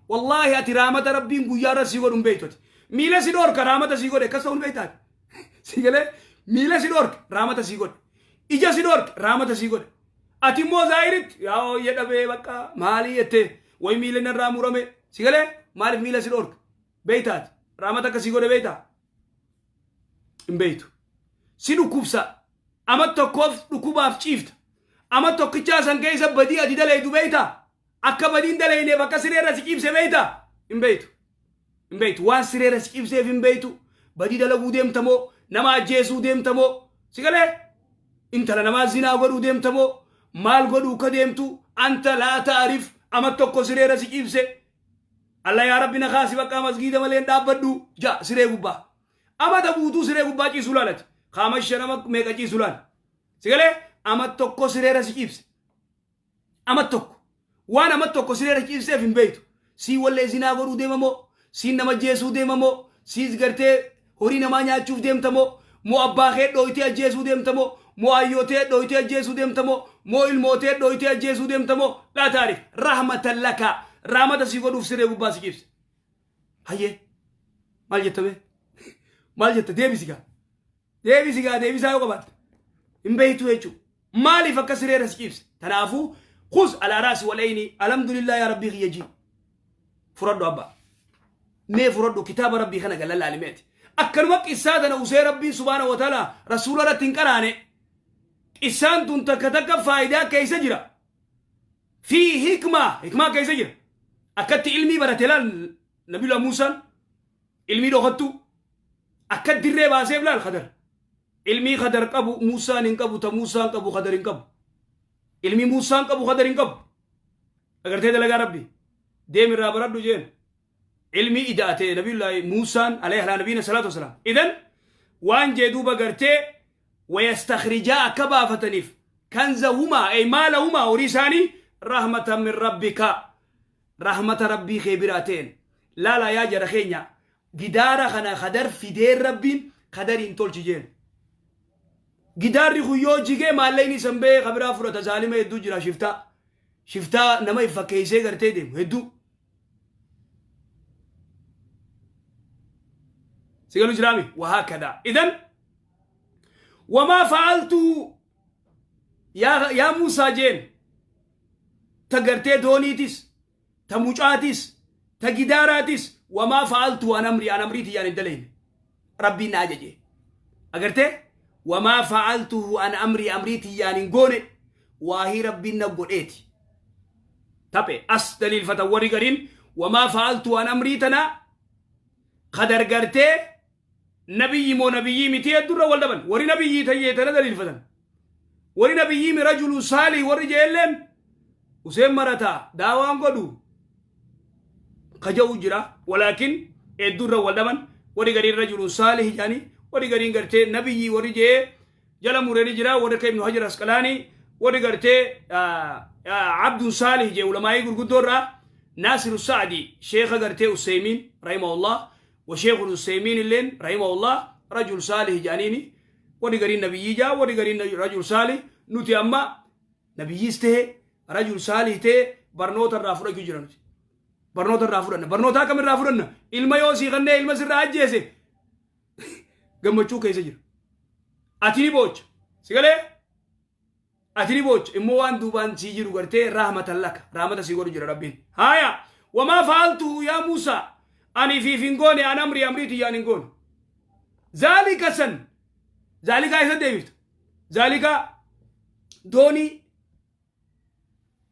wallahi ati rahmata rabbiin guyyaa irra sii godhu hin beektu. Ati miila si dhoorka, rahmata sii godhe. Akkas ta'uu hin beektaati. Sigalee miila si dhoorka, rahmata sii godhe. Ija si dhoorka, rahmata sii godhe. Ati immoo zaahiritti yaa hooyya dhabee bakka maalii jettee wayi miila narraa murame. Sigalee maaliif miila si dhoorka beektaati? Rahmata akka sii godhe beektaa? Hin beektu. Si dhukkubsa, ama tokkoof dhukkubaaf ciifta. Ama tokkichaa san keessa badii ati dalaydu beektaa? Akka badiin dalayneef akka sireerra si ciibse beektaa? Hin beektu. Hin beektu. Waan sireerra si ciibseef hin beektu. Badii dalaguu deemtamoo, nama ajjeesuu deemtamoo, sigalee intala namaa zinaa godhuu deemtamoo, maal godhuu ka deemtu anta laa ta'arif. Ama tokko sireerra si ciibse. Alla yaa rabbi na kaasi, bakka masgiida malee hin dhaabbadhu ja siree gubbaa. Amata guutuu siree gubbaa ciisuu laalati. Kaama shanama meeqa ciisuu laala. Sigalee ama tokko sireerra si ciibse. Ama tokko. Waan ama tokko sireerra ciibseef hin beektu. Sii wallee zinaa godhuu deemamoo? Siin nama jeesuu deemamoo? Siis gartee horii namaa nyaachuuf deemtamoo? Moo abbaa kee dhooytee ajjeesuu deemtamoo? Moo ayyootee dhooytee ajjeesuu deemtamoo? Moo ilmootee dhooytee ajjeesuu deemtamoo? Laa taarif. Rahmatan laka. Rahmata si godhuuf siree gubbaa si ciibse. Hayyee. Maal jettame? Maal jetta? Deebisi gaa. Deebisi gaa, deebisaa yoo qabaatte. Hin beektu jechuudha. Maaliif akka sireerra si ciibse? Kanaafuu khuz alaa raasi wal ayni, alhamdulillah yaa rabbii kiyya jii. Fudhadhu abbaa. Mee fudhadhu kitaaba rabbii kana gala laalimeeti. Akkanuma qissaa tana usee rabbiin subhaana wa ta'ala rasuula irratti hin qaraane. Qissaan tun takka takka faayidaa keessa jira. Fi hikmaa, hikmaa keessa jira. Akkatti ilmii barate laal Nabiyullah Muusaan ilmii dhokattu akka dirree baaseef laal Khadar. Ilmii Khadar qabu Muusaan hin qabu, ta Muusaan qabu Khadar hin qabu. Ilmii Muusaan qabu Khadar hin qabu. Agartee dalagaa rabbi. Deemi irraa baradhu jeen. Ilmii ida'ate Nabiyullahi Muusaan alayhi alaa nabiyina salaatu wasalaam. Idan waan jee duuba gartee wayastakhrijaa, akka baafataniif, kanzahumaa ay maalahumaa, horii isaanii, rahmatan min rabbika, rahmata rabbii kee biraa ta'een. Laalaa yaa jara keenya, gidaara kana Khadar fideen rabbiin Khadariin tolchi jeen. Gidaarri kun yoo jigee maallaqni isan bahee kabiraa fudhata. Zaalima hedduu jira, shiftaa shiftaa nama if fakkeessee gartee deemu hedduu. Sigalu jiraami wahaakada. Idan wamaa fa'altu yaa Muusaa jeen, ta gartee dooniitis, ta mucaatis, ta gidaaraatis. Wamaa fa'altu an amrii, an amrii tiyyaan hin dalayne. Rabbiin na ajaje. Agartee? Wamaa fa'altuhu an amrii, amrii tiyyaan hin goone, waahii Rabbiin na godheeti. Taphe as daliilfatan warri gariin wamaa fa'altu an amrii tana kadar gartee nabiyyi moo nabiyyii miti heddurra wal dhaban. Warri nabiyyii tayyee tana daliilfatan. Warri nabiyyii mi rajulun saalih warri jeelleen Useen marataa daawaan godhu kaja'u jira. Walaakin heddurra wal dhaban. Warri gariin rajulun saalih jedhanii, warri gariin gartee nabiyyii warri jee jala mureni jira, warri akka Ibnu Hajar Asqalaanii, warri gartee abdun saalih jee ulamaa'ii gurguddoo irraa Naasiru Sa'di, sheekha gartee Useymiin rahimahullah wa sheekul Useymiin illeen rahimahullah rajul saalih jedhaniini. Warri gariin nabiyyii jaa, warri gariin rajul saalih. Nuti amma nabiyyiis ta'e rajul saalih ta'e barnoota irraa fudhachuu jira. Nuti barnoota irraa fudhanna. Barnoota akkam irraa fudhanna? Ilma yoo sii kannee ilma sirraa ajjeese gammachuu keessa jira, ati ni boocha. Si galee? Ati ni boocha, immoo waan duubaan sii jiru gartee rahmatan laka, rahmata sii godhu jira Rabbiin. Haaya, wamaa fa'altuhu yaa Muusaa, ani fiif hin goone, an amrii, amrii tiyyaan hin goone. Zaalika san, zaalikaa isa deebifta? Zaalika doonii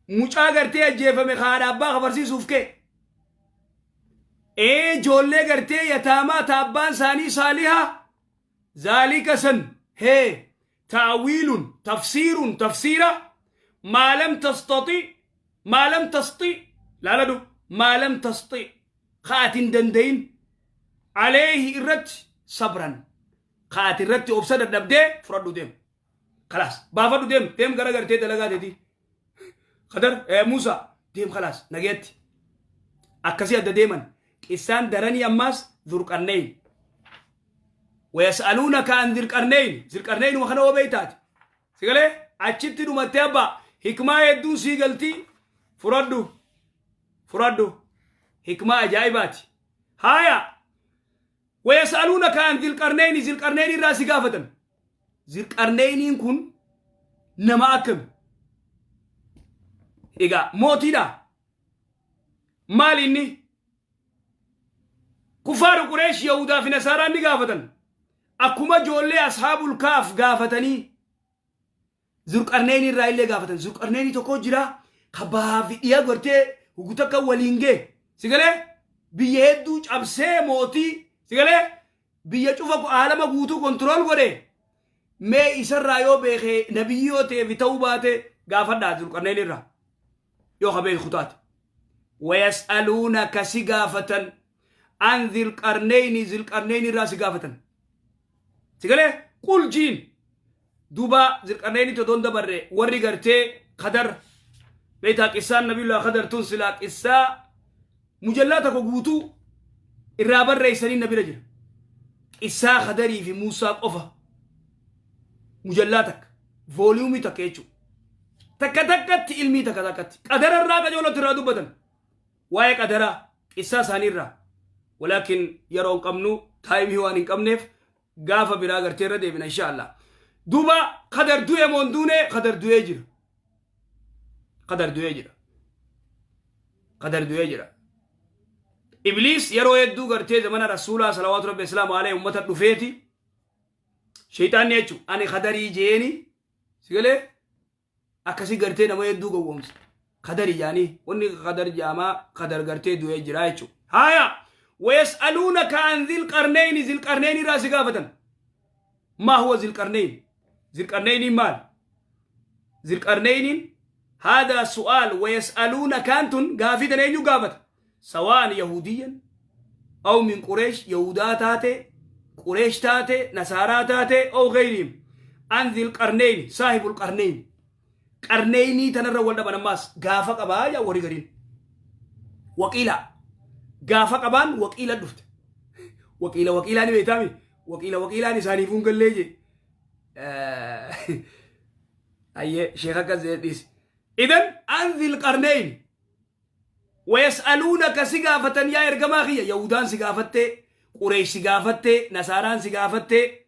mucaa gartee ajjeefame haadha abbaa kabarsiisuuf kee ee ijoollee gartee yataamaa ta abbaan isaanii saalihaa. Zaalika san hee taawiilun tafsiirun tafsiira maa lam tastati, maa lam tasti laaladhu, maa lam tasti ka ati hin dandayin, aleehi irratti sabran, ka ati irratti obsa dadhabdee. Fudhadhu deem, kalaas baafadhu deem, deem gara gartee dalagaa teetii. Kadar Musa, deem, kalaas nageetti. Akkasii adda deeman. Qissaan daranii ammaas Zurqarneyn. Wayas'aluunaka an Zilqarneyn, Zilqarneyn kana oo beeytaati sigalee achitti dhumattee abbaa hikmaa hedduun sii galtii. Fudhadhu, fudhadhu, hikmaa ajaa'ibaati. Haaya, wayas'aluunaka an Zilqarneyni, Zilqarneyn irraa si gaafatan. Zilqarneyniin kun nama akkami? Egaa mootiidha. Maal inni? Kufaaru Qureesh, Yahudaa fi Nasaaraan ni gaafatan. Akkuma ijoollee ashaabul kaaf gaafatanii Zurqarneen irraa illee gaafatan. Zurqarneenii tokko jira ka bahaa fi dhiya gartee huguta akka waliin gee. Sigalee biyya hedduu cabsee mootii sigalee biyya cufa aalama guutuu control godhe. Mee isarraa yoo beekee nabiyyi yoo ta'e fi ta'uu baate gaafadhaa Zurqarneen irraa yoo ka beeku taate. Wayas'aluunaka si gaafatan, an Zilqarneyni, Zilqarneyni irraa si gaafatan. Sigalee qul jiin duuba Zilqarneyni todoon dabarre warri gartee Kadar beektaa qissaan Nabiyullah Kadar tun silaa qissaa mujallaa tokko guutuu irraa barreessanii na bira jira. Qissaa Kadarii fi Muusaa qofa mujallaa takka, volume takka jechuudha. Takka takkatti ilmii takka takkatti qadara irraa qajeelatti irraa dubbatan, waa'ee qadaraa qissaa isaanii irraa. Walaakin yeroo hin qabnu, time waan hin qabneef gaafa biraa gartee irra deebina insha Allah. Duuba Kadar du'e moo hin duune? Kadar du'ee jira. Kadar du'ee jira. Kadar du'ee jira. Ibliis yeroo hedduu gartee zamana Rasuulaa salawaatu Rabbi islaamu alayhi ummata dhufeeti. Shayxaanni jechuun ani kadarii jeeni sigalee akkasii gartee nama hedduu gowwoomsa. Kadari jaanii wanni kadar jaamaa kadar gartee du'ee jira jechuudha. Haaya, wayas'aluunaka an zilqarneyni, zilqarneyni irraa si gaafatan. Maa huwa zilqarneyn? Zilqarneyniin maal? Zilqarneyniin haadaa su'aal wayas'aluunakaan tun gaafii tana eenyu gaafata? Sawaan yahuudiyyan aw min Qureesh, yahudaa taate, Qureesh taate, nasaaraa taate, aw gayrihim, an zilqarneyni, saahibul qarneyn. Qarneynii tanarra wal dhaban ammaas gaafa qabaa yaa warri gariin. Waqiila gaafa qabaan waqiila dhufte. Waqiila waqiilaa ni beektaami. Waqiila waqiilaan isaaniif hin gallee jee. Ayyee sheekh akkas jedhe dhiisi. Idan an zilqarneyn wayas'aluunaka si gaafatan yaa ergamaa kiyya. Yahudaan si gaafattee, Qureesh si gaafattee, Nasaaraan si gaafattee,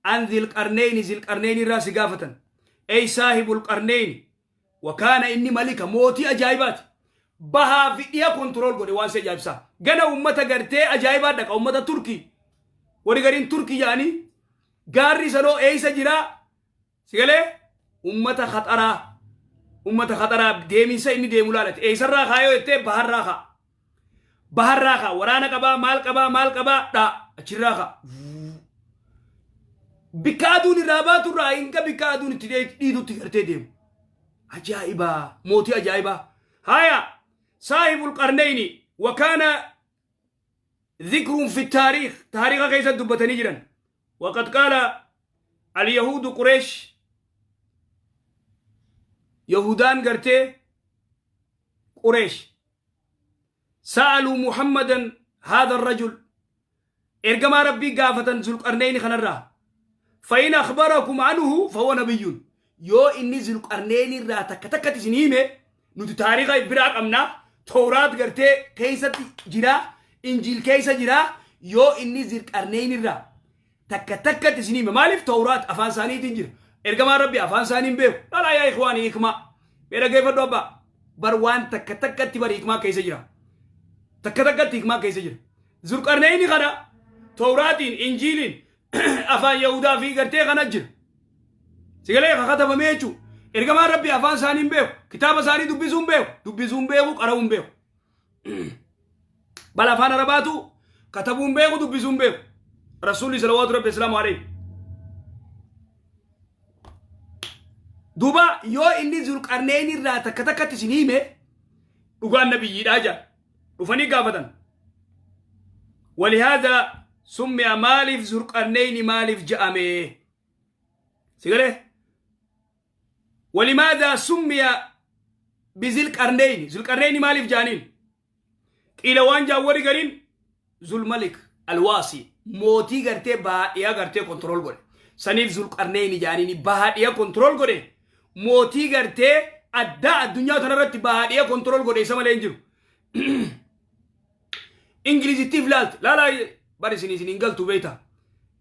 an zilqarneyni, zilqarneyni irraa si gaafatan. Ey saahibul qarneyni wakaana inni malika mootii ajaa'ibaati. Bahaa fi dhiya control godhe waan si ajaa'ibsaa. Gana ummata gartee ajaa'ibaa dhaqa ummata Turkii. Warri gariin Turkii jedhanii gaarri sanoo eeysa jiraa sigalee ummata khaxaraa ummata khaxaraa deeminsa inni deemu laalate eeysarraa kaayoo jettee baharraa kaa. Baharraa kaa waraana qabaa maal qabaa maal qabaa dha achirraa kaa. Bikka aduun irraa baatu irraa hinga bikka aduun itti dhiitutti gartee deemu. Ajaa'ibaa mootii ajaa'ibaa. Haya saahibul qarneyni wakaana ذكر في التاريخ تاريخ كيس دبتني جرا وقد قال اليهود قريش يهودان قرتي قريش سألوا محمدا هذا الرجل إرجما ربي قافة ذو القرنين خنرا فإن أخبركم عنه فهو نبي يو إني ذو القرنين را تكتكت سنيمة نتو تاريخ براك أمنا توراة قرتي كيسة جرا إنجيل كيسة جرا يو إني ذو القرنين را تكتكت سنيمة مالف توراة أفان ساني تنجر إرجما ربي أفان ساني بيو لا لا يا إخواني إكما بيرا كيف دوبا بروان تكتكت بر إكما كيسة جرا تكتكت إكما كيسة جرا ذو القرنين خنا توراتين إنجيلين أفان يهودا في قرتي خنجر سيقولي خطب ميچو إرجما ربي أفان ساني بيو كتاب ساني دبيزون بيو دبيزون بيو قرأون بيو بل أفان رباتو كتبون بيو دبيزون بيو رسولي صلوات ربي السلام عليه دوبا يو إني ذو القرنين را تكتكت سنيمه دوغان نبي راجا رفني قافتن ولهذا سمي مالف ذو القرنين مالف جأمه سيقوله ولماذا سمي بذي القرنين ذو القرنين مالف جانين قيل وان جاوري قرين ذو الملك الواسي موتي قرتي باقيا قرتي كنترول قري سنيف ذو القرنين جانين باقيا كنترول قري موتي قرتي أداء الدنيا تنرت باقيا كنترول قري سما لينجرو إنجليزي تفلالت لا لا بار إسني إسني إنجلتو بيتا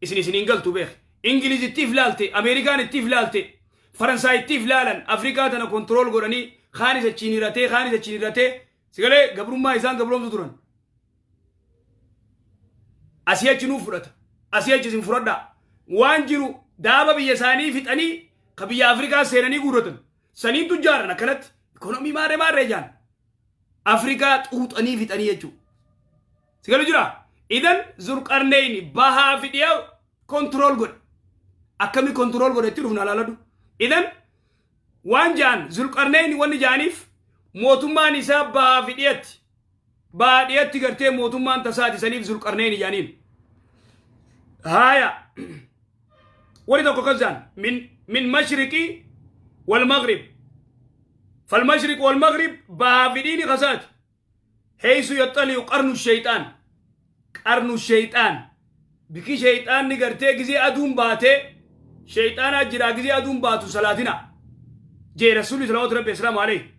إسني إسني إنجلتو بيخ إنجليزي تفلالتي أمريكان تفلالتي فرنساي تفلالن أفريقيا تنا كنترول قراني خاني سچيني راتي خاني سچيني راتي سيقالي قبرون ما إسان قبرون تدرن أسيا چنو فرات أسيا چسين فرات دا وانجرو دابا بيساني فتاني قبيا أفريقيا سيراني قورتن سنين تجارنا كانت إيكونومي ماري ماري جان أفريقيا تقوت أني فتاني يجو سيقالي جرا إذن ذو القرنين باها فيديو كنترول قد أكمي كنترول قد تروفنا لالدو إذن وان جان ذو القرنين وان جانيف موتمان إسا باها فيديت باها ديت تغرتي موتمان تساتي سنيف ذو القرنين جانين هايا ولدو كوكزان من مشرقي والمغرب فالمشرق والمغرب باها فيديني غزات حيث يطلع قرن الشيطان قرن الشيطان بكي شيطان نغرتي غزي ادون باتي شيطان اجرا غزي ادون باتو صلاتنا جي رسول الله صلى الله عليه عليه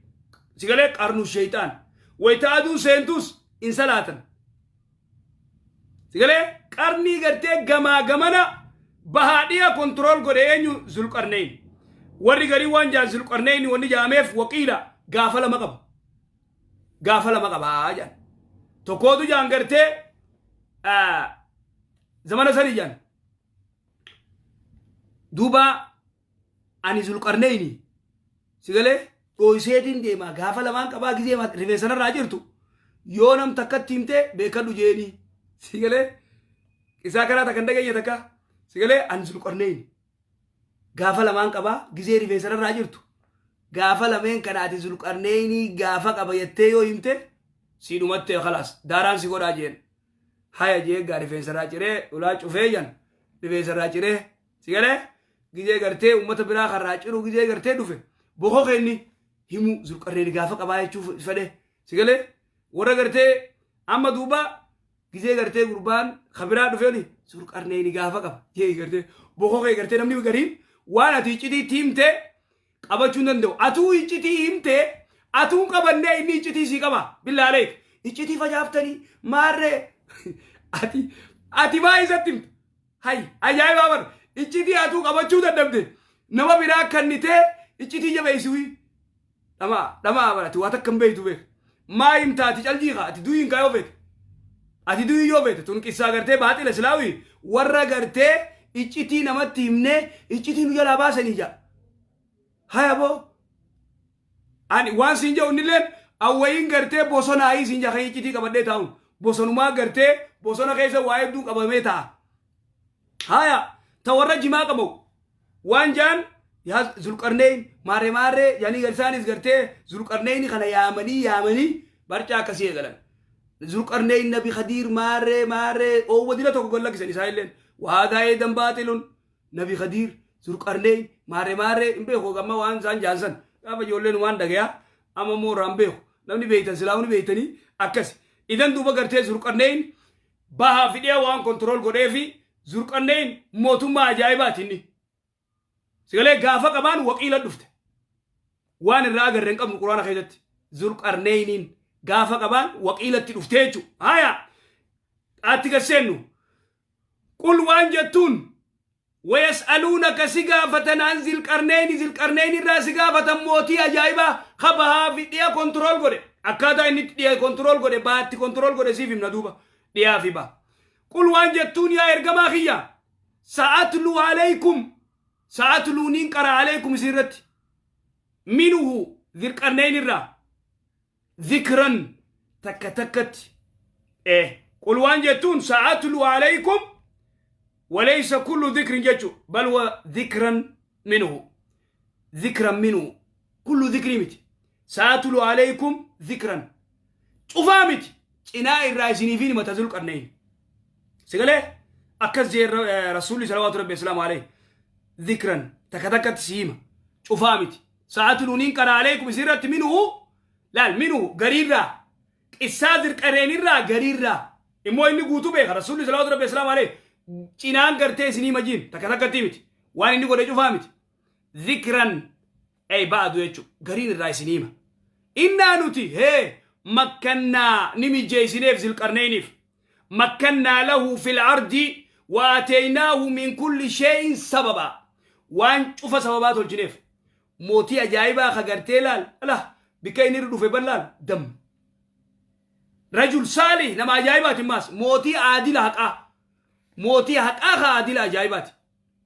سيغلي قرن الشيطان ويتا ادون سنتوس ان صلاتن سيغلي قرني غرتي غما غمنا بهاديا كنترول غوري ذو القرنين وري غري وان جا ذو القرنين وني جامف وقيلا غافل مقب غافل مقب اجان تكودو جان غرتي زمان سني جان دوبا أني ذو القرنين سيقولي رويسيتين ديما غافل مان قبا غزي ما ريفيسن راجرتو يونم تكتيمته بكدو جيني سيقولي إذا كان تكندغي يتكا سيقولي أني ذو القرنين غافل مان قبا غزي ريفيسن راجرتو غافل مين كان ذو القرنين غافا قبا يتيو يمته سيدومته خلاص داران سيغورا جين هاي جي غاري فيسرا جري ولا چوفيجن فيسرا جري سيغله غيجي غرتي امته برا خراچرو غيجي غرتي دوفه بوخو خيني هيمو ذو القرنين غافا قبا چوف فده سيغله ورا غرتي اما دوبا غيجي غرتي قربان خبرا دوفيني ذو القرنين غافا قبا جي غرتي بوخو خي غرتي نمني غرين وانا تيچتي تيمته قباچون دندو اتو يچتي هيمته اتو قبنه اني يچتي سي قبا بالله عليك يچتي فجافتني ماره ati maa isatti himte hay ajaa'iba bar iccitii atuu qabachuu dadhabde nama biraa kennitee iccitii jabeessuu dhamaa dhamaa bar ati waa takka hin beektu beek maa himta ati caljiiqa ati du'iin kaayoo feete Ati du'ii yoo feete tun qissaa gartee baaxila silaawii warra gartee iccitii namatti himnee iccitii nu jalaa baasanii jaa. Haya boo. Ani waan siin jedhu innilleen awwayiin gartee bosonaayii siin jaa kan iccitii qabadhee taa'uun bosonumaa gartee bosona keessa waa hedduu qabamee taa'a. Haya ta warra jimaa qabu waan jaan yaa Zulqarneyn maarree maarree jedhanii isaanis gartee Zulqarneyni kana yaamanii yaamanii barcaa akkasii eegalan. Zulqarneyn Nabi Khadiir maarree maarree oowwa dila tokko gad lakkisan isaa illeen waadaa eedan baaxilun Nabi Khadiir Zulqarneyn maarree maarree hin beeku amma waan isaan jaansan gaafa ijoolleen waan dhagayaa amma immoo irraa hin beeku namni beeytan silaa ni beeytanii akkas idan duuba gartee Zulqarneyn bahaa fi dhiya waan kontirool godheefi Zulqarneyn mootummaa ajaa'ibaati inni. Sigalee gaafa qabaan waqiila dhufte. Waan irraa agarre hin qabnu Quraana keessatti. Zulqarneyniin gaafa qabaan waqiilatti dhufte jechuudha. Haya atti gasseennu. Qul waan jettuun wayas'aluunaka si gaafatan an zilqarneyni zilqarneyni irraa si gaafatan mootii ajaa'ibaa ka bahaa fi dhiya kontirool godhe. Akkaataa inni itti dhiya kontirool godhe baatti kontirool godhe siif himna duuba dhiyaa fi baha. Qul waan jettuun yaa ergamaa kiyya sa'atluu alaykum sa'atluu niin qara alaykum isin irratti minuhu zilqarneyn irraa zikran takka takkatti qul waan jettuun sa'atluu alaykum walaysa kullu zikrin jechu bal wa zikran minhu zikran minhu kullu zikrii miti sa'atluu alaykum zikran cufaa miti cinaa irraa isiniif hima ta Zulqarneyn sigalee akkas jee rasuulli salawaatu rabbi islaamu alayhi zikran takka takkatti si hima cufaa miti sa'atluu niin qara alaykum isin irratti minhu laal minhu gariirraa qissaa Zulqarneynirraa gariirraa immoo inni guutuu beeka rasuulli salawaatu rabbi islaamu alayhi cinaan gartee isinii majiin takka takkatti miti waan inni godhe cufaa miti zikran ay ba'adu jechu gariin irraa isinii hima innaa nuti hee makkannaa ni mijeessineef Zilqarneyniif makkannaa lahu fil ardi wa ateynaahu min kulli shay'in sababa waan cufa sababaa tolchineef mootii ajaa'ibaa ka gartee laal ala bikka inni irra dhufe ban laal dam rajul saalih nama ajaa'ibaati maas mootii aadila haqaa mootii haqaa ka aadila ajaa'ibaati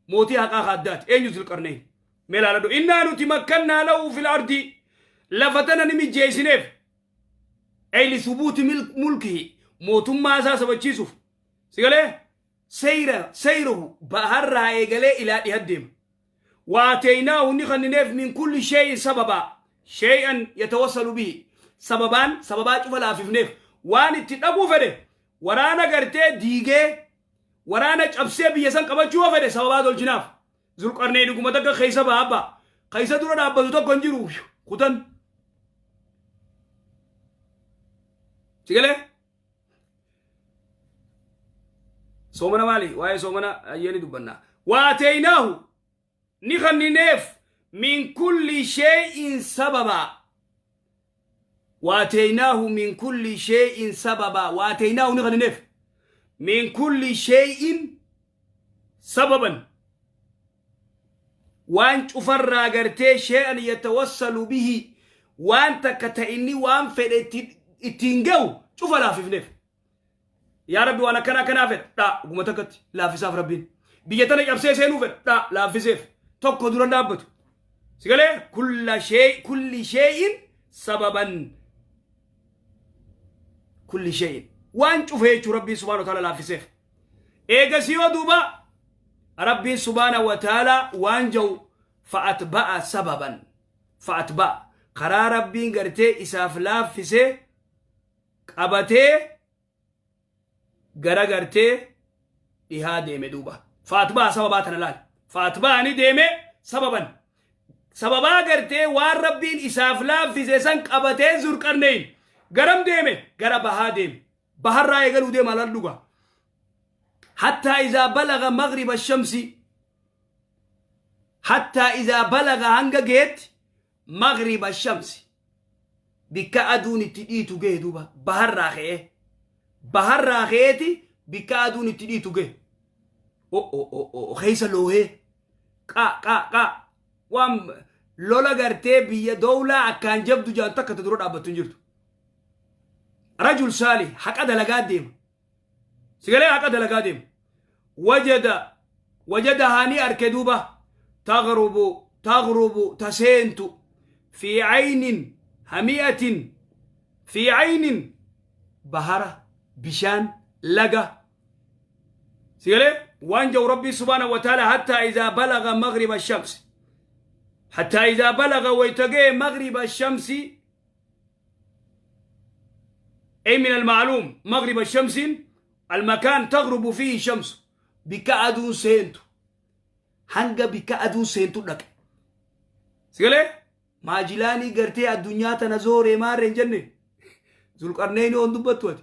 mootii haqaa ka addaati eenyu Zilqarneyn mee laaladhu innaa nuti makkannaa lahu fil ardi lafa tana ni mijeessineef ay li thubuuti mulkihi mootummaa isaa sabachiisuuf sigalee seyra seyruhu baharraa eegalee ilaa dhiha deema waateynaahu ni kannineef min kulli shay'in sababa shay'an yatawassalu bihi sababaan sababaa cufa laafifneef waan itti dhaquu fedhe waraana gartee diigee waraana cabsee biyya san qabachuu yoo fedhe sababaa tolchinaaf Zulqarneen dhuguma takka keessa ba'a abbaa keessa dura dhaabbatu tokko hin jiru kutan sigalee soomana maali waa'ee soomana ayyeeni dubbannaa waateynaahu ni kannineef min kulli shay'in sababa waateynaahu min kulli shay'in sababa waateynaahu ni kannineef min kulli shay'in sababan waan cufarraa gartee shay'an yatawassalu bihi waan takka ta inni waan fedhe ittiin ga'u cufa laafifneef yaa rabbi waan akkana akkanaa fedha dha guma takkatti laaffisaaf rabbiin biyya tana cabsee seenuu fedha dha laaffiseef tokko dura dhaabbatu sigalee kulla shay kulli shay'in sababan kulli shay'in waan cufe jechuu rabbiin subhaanahu wa ta'ala laaffiseef eegasii yoo duuba rabbiin subhaanahu wa ta'ala waan ja'u fa'atba'a sababan fa'atba'a karaa rabbiin gartee isaaf laaffisee qabatee gara gartee dhihaa deeme duuba fa'atba'a sababaa tana laal fa'atba'a ni deeme sababan sababaa gartee waan rabbiin isaaf laaffise san qabatee Zulqarneyn garam deeme gara bahaa deeme baharraa eegaluu deema laal dhuga hattaa izaa balaga magriba shamsi hattaa izaa balaga hanga geetti magriba shamsi bikka aduun itti dhiitu gahe duuba baharraa ka'ee baharraa ka'eeti bikka aduun itti dhiitu gahe o keessa loohee qa qa qa waan lola gartee biyya dowlaa akkaan jabdu jaan takka ta dura dhaabbattu hin jirtu rajul saalih haqa dalagaa deema Sigalee haqa dalagaa deemu. Wajadahaa ni arke duuba taghrubu taseentu fi caynin hami'atin fi caynin bahara bishaan laga. Sigalee waan jau Rabbii subhaanahu wa ta'ala hattaa izaa balaga magriba shamsi hattaa izaa balaga waytagee magriba shamsi أي من المعلوم مغرب الشمس المكان تغرب فيه الشمس بك أدون سينتو هنگا بك أدون سينتو لك سيقولي ما جلاني قرتي الدنيا تنزوري مارين جنة ذو القرنين وندبتوت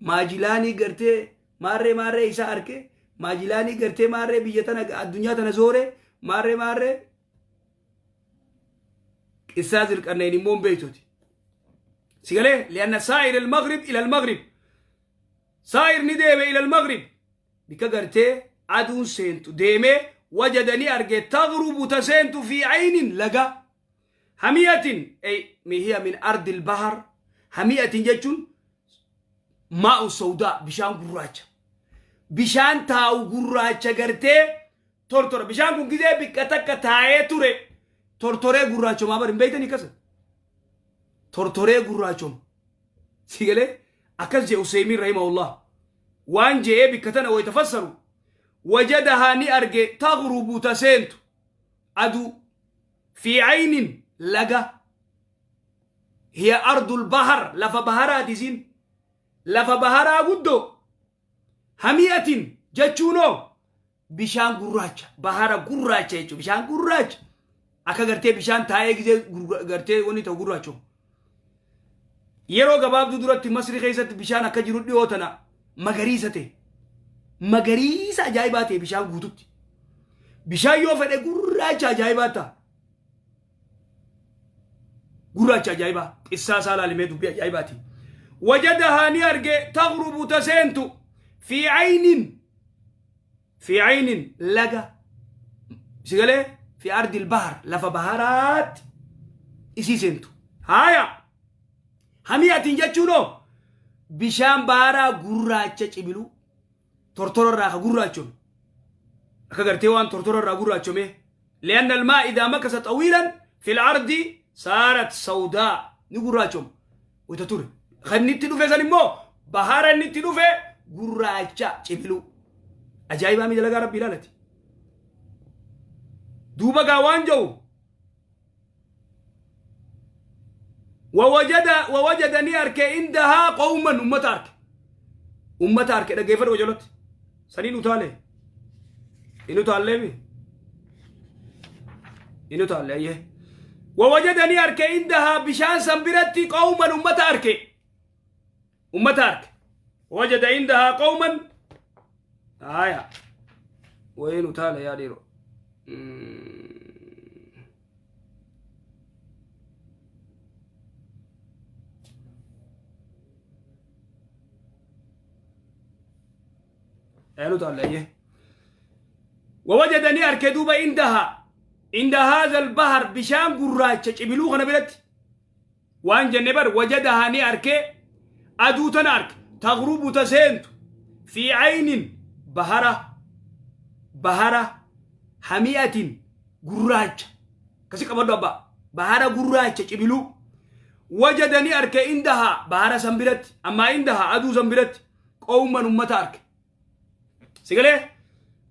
ما جلاني قرتي ماري ماري إسا أركي ما جلاني قرتي ماري بيتنا الدنيا تنزوري ماري ماري إسا ذو القرنين مون بيتوتي سيقولي لأن سائر المغرب إلى المغرب سائر نديمة إلى المغرب بك قرتي أدون سينتو ديمة وجدني أرجي تغرب تسينتو في عين لقى همية أي هي من أرض البحر همية جتون ماء سوداء بشان قراج بشان تاو قراج قرتي تورتور بشان كون كده بكتك تاي توري تورتوري قراج ما برم بيتني كسر tortoree gurraachom sigalee akkas jee Useymiin rahimahullah waan je'ee bikka tana waytafassaru wajadahaa ni arge taghrubu taseentu aduu fi caynin laga hiya ardul bahar lafa baharaati isin lafa baharaa guddoo hami'atin jechuunoo bishaan gurraacha bahara gurraacha jechuu bishaan gurraacha akka gartee bishaan taa'ee gizee gartee wanni ta'u gurraachom yeroo gabaabduu duratti Masri keessatti bishaan akka jiru dhiyoo tana magariisa ta'e magariisa ajaa'ibaa ta'e bishaan guututti bishaan yoo fedhe gurraacha ajaa'ibaa ta'a gurraacha ajaa'ibaa qissaa isaa laalimee dubbii ajaa'ibaati wajadahaa ni arge taghrubu taseentu fi caynin laga sigalee fi ardi albahar lafa baharaatti isii seentu haaya hamiyatiin jechuunoo bishaan baharaa gurraacha cibilu tortorarraa ka gurraachome akka gartee waan tortorarraa gurraachome lianna almaa idaa makasa xawiilan fi lardi saarat sawdaa ni gurraachom wayta ture kan itti dhufe san immoo bahara inni itti dhufe gurraacha cibilu ajaa'ibaa mi dalagaa rabbi ilaalati duuba gaa waan jau ووجدني أركي عندها قوما أمة أركي ده كيف وجلت سنين وتعالي إنه تعالي بي إنه تعالي أيه ووجدني أركي عندها بشان سنبرتي قوما أمة أركي وجد عندها قوما آية وين تعالي يا ديرو ووجدني أركدوب عندها عند هذا البحر بشام قراج جبلو خنا بلت وان جنبر وجدها ني أركي أدو تنارك تغرب تسنت في عين بحرة بحرة حمية قراج كسي قبض أبا بحرة قراج جبلو وجدني أركي عندها بحرة سنبرت أما عندها أدو سنبرت قوما أمة أركي سيقولي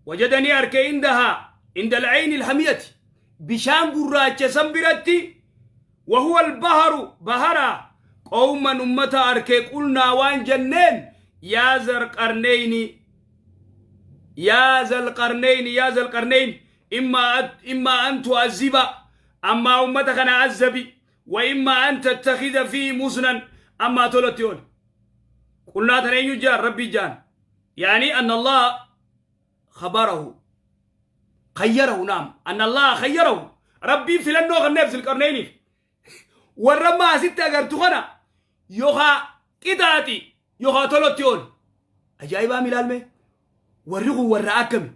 وجدني أركي عندها عند العين الحمية بشام قراج سنبرتي وهو البحر بحرة قوما أمة أركي قلنا وان جنين يا ذا القرنين يا ذا القرنين يا ذا القرنين إما أن تعذب أما أمتك أنا عذبي وإما أن تتخذ فيه مسنا أما تلتيون قلنا تنين جان ربي جان يعني أن الله خبره خيره نعم أن الله خيره ربي في لنوغ النفس القرنين والرما ستة قرتغنا يوخا كداتي يوخا تلتيون أجايبا ملالمي ورغو وراكم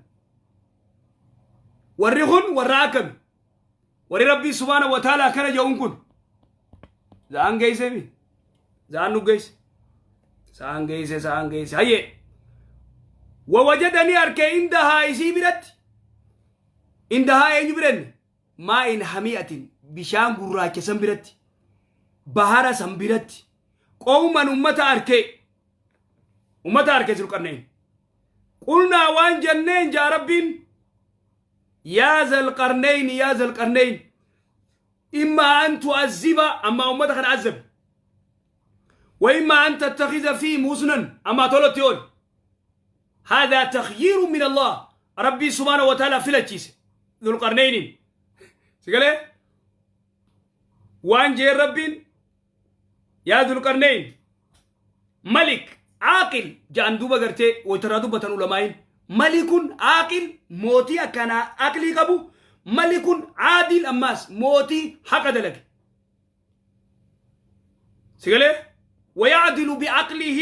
ورغون وراكم وري ربي سبحانه وتعالى كان جاونكن زان جيسي بي زان نو جيس زان جيسي زان جيسي هاي Wawajadanii arkee indahaa isii biratti indahaa eenyu biranni maa'in hami'atin bishaan gurraacha san biratti bahara san biratti qawman ummata arkee ummata arkee Zulqarnayn. Qulnaa waan jenneen jaa Rabbiin yaa Zalqarnayn yaa Zalqarnayn imma an tu'azziba amma ummata kana azzabi wa imma an tattakhiza fiihim husnan amma tolotti ool. هذا تخيير من الله ربي سبحانه وتعالى فيلتشيس ذو القرنين سيقول وان جي ربين يا ذو القرنين ملك عاقل جان دوبا غرتي وترادو بتن علماء ملك عاقل موتي كان عقلي قبو ملك عادل اماس موتي حق دلك سيقول ويعدل بعقله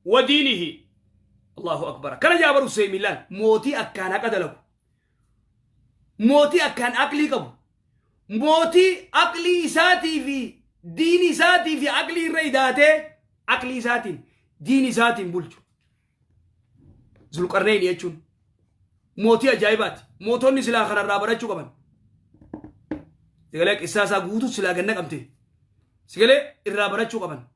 ودينه. الله أكبر. كان جابر سيميلان موتي أكان أكدلو موتي أكان أكلي قبو موتي أكلي ساتي في ديني ساتي في أكلي ريداته أكلي ساتي ديني ساتي بولجو ذو القرنين يجون موتي أجايبات موتوني سلا خنا رابرة شو كمان تقولك إساسا قوتو سلا جنة كمتي سقولك الرابرة شو كمان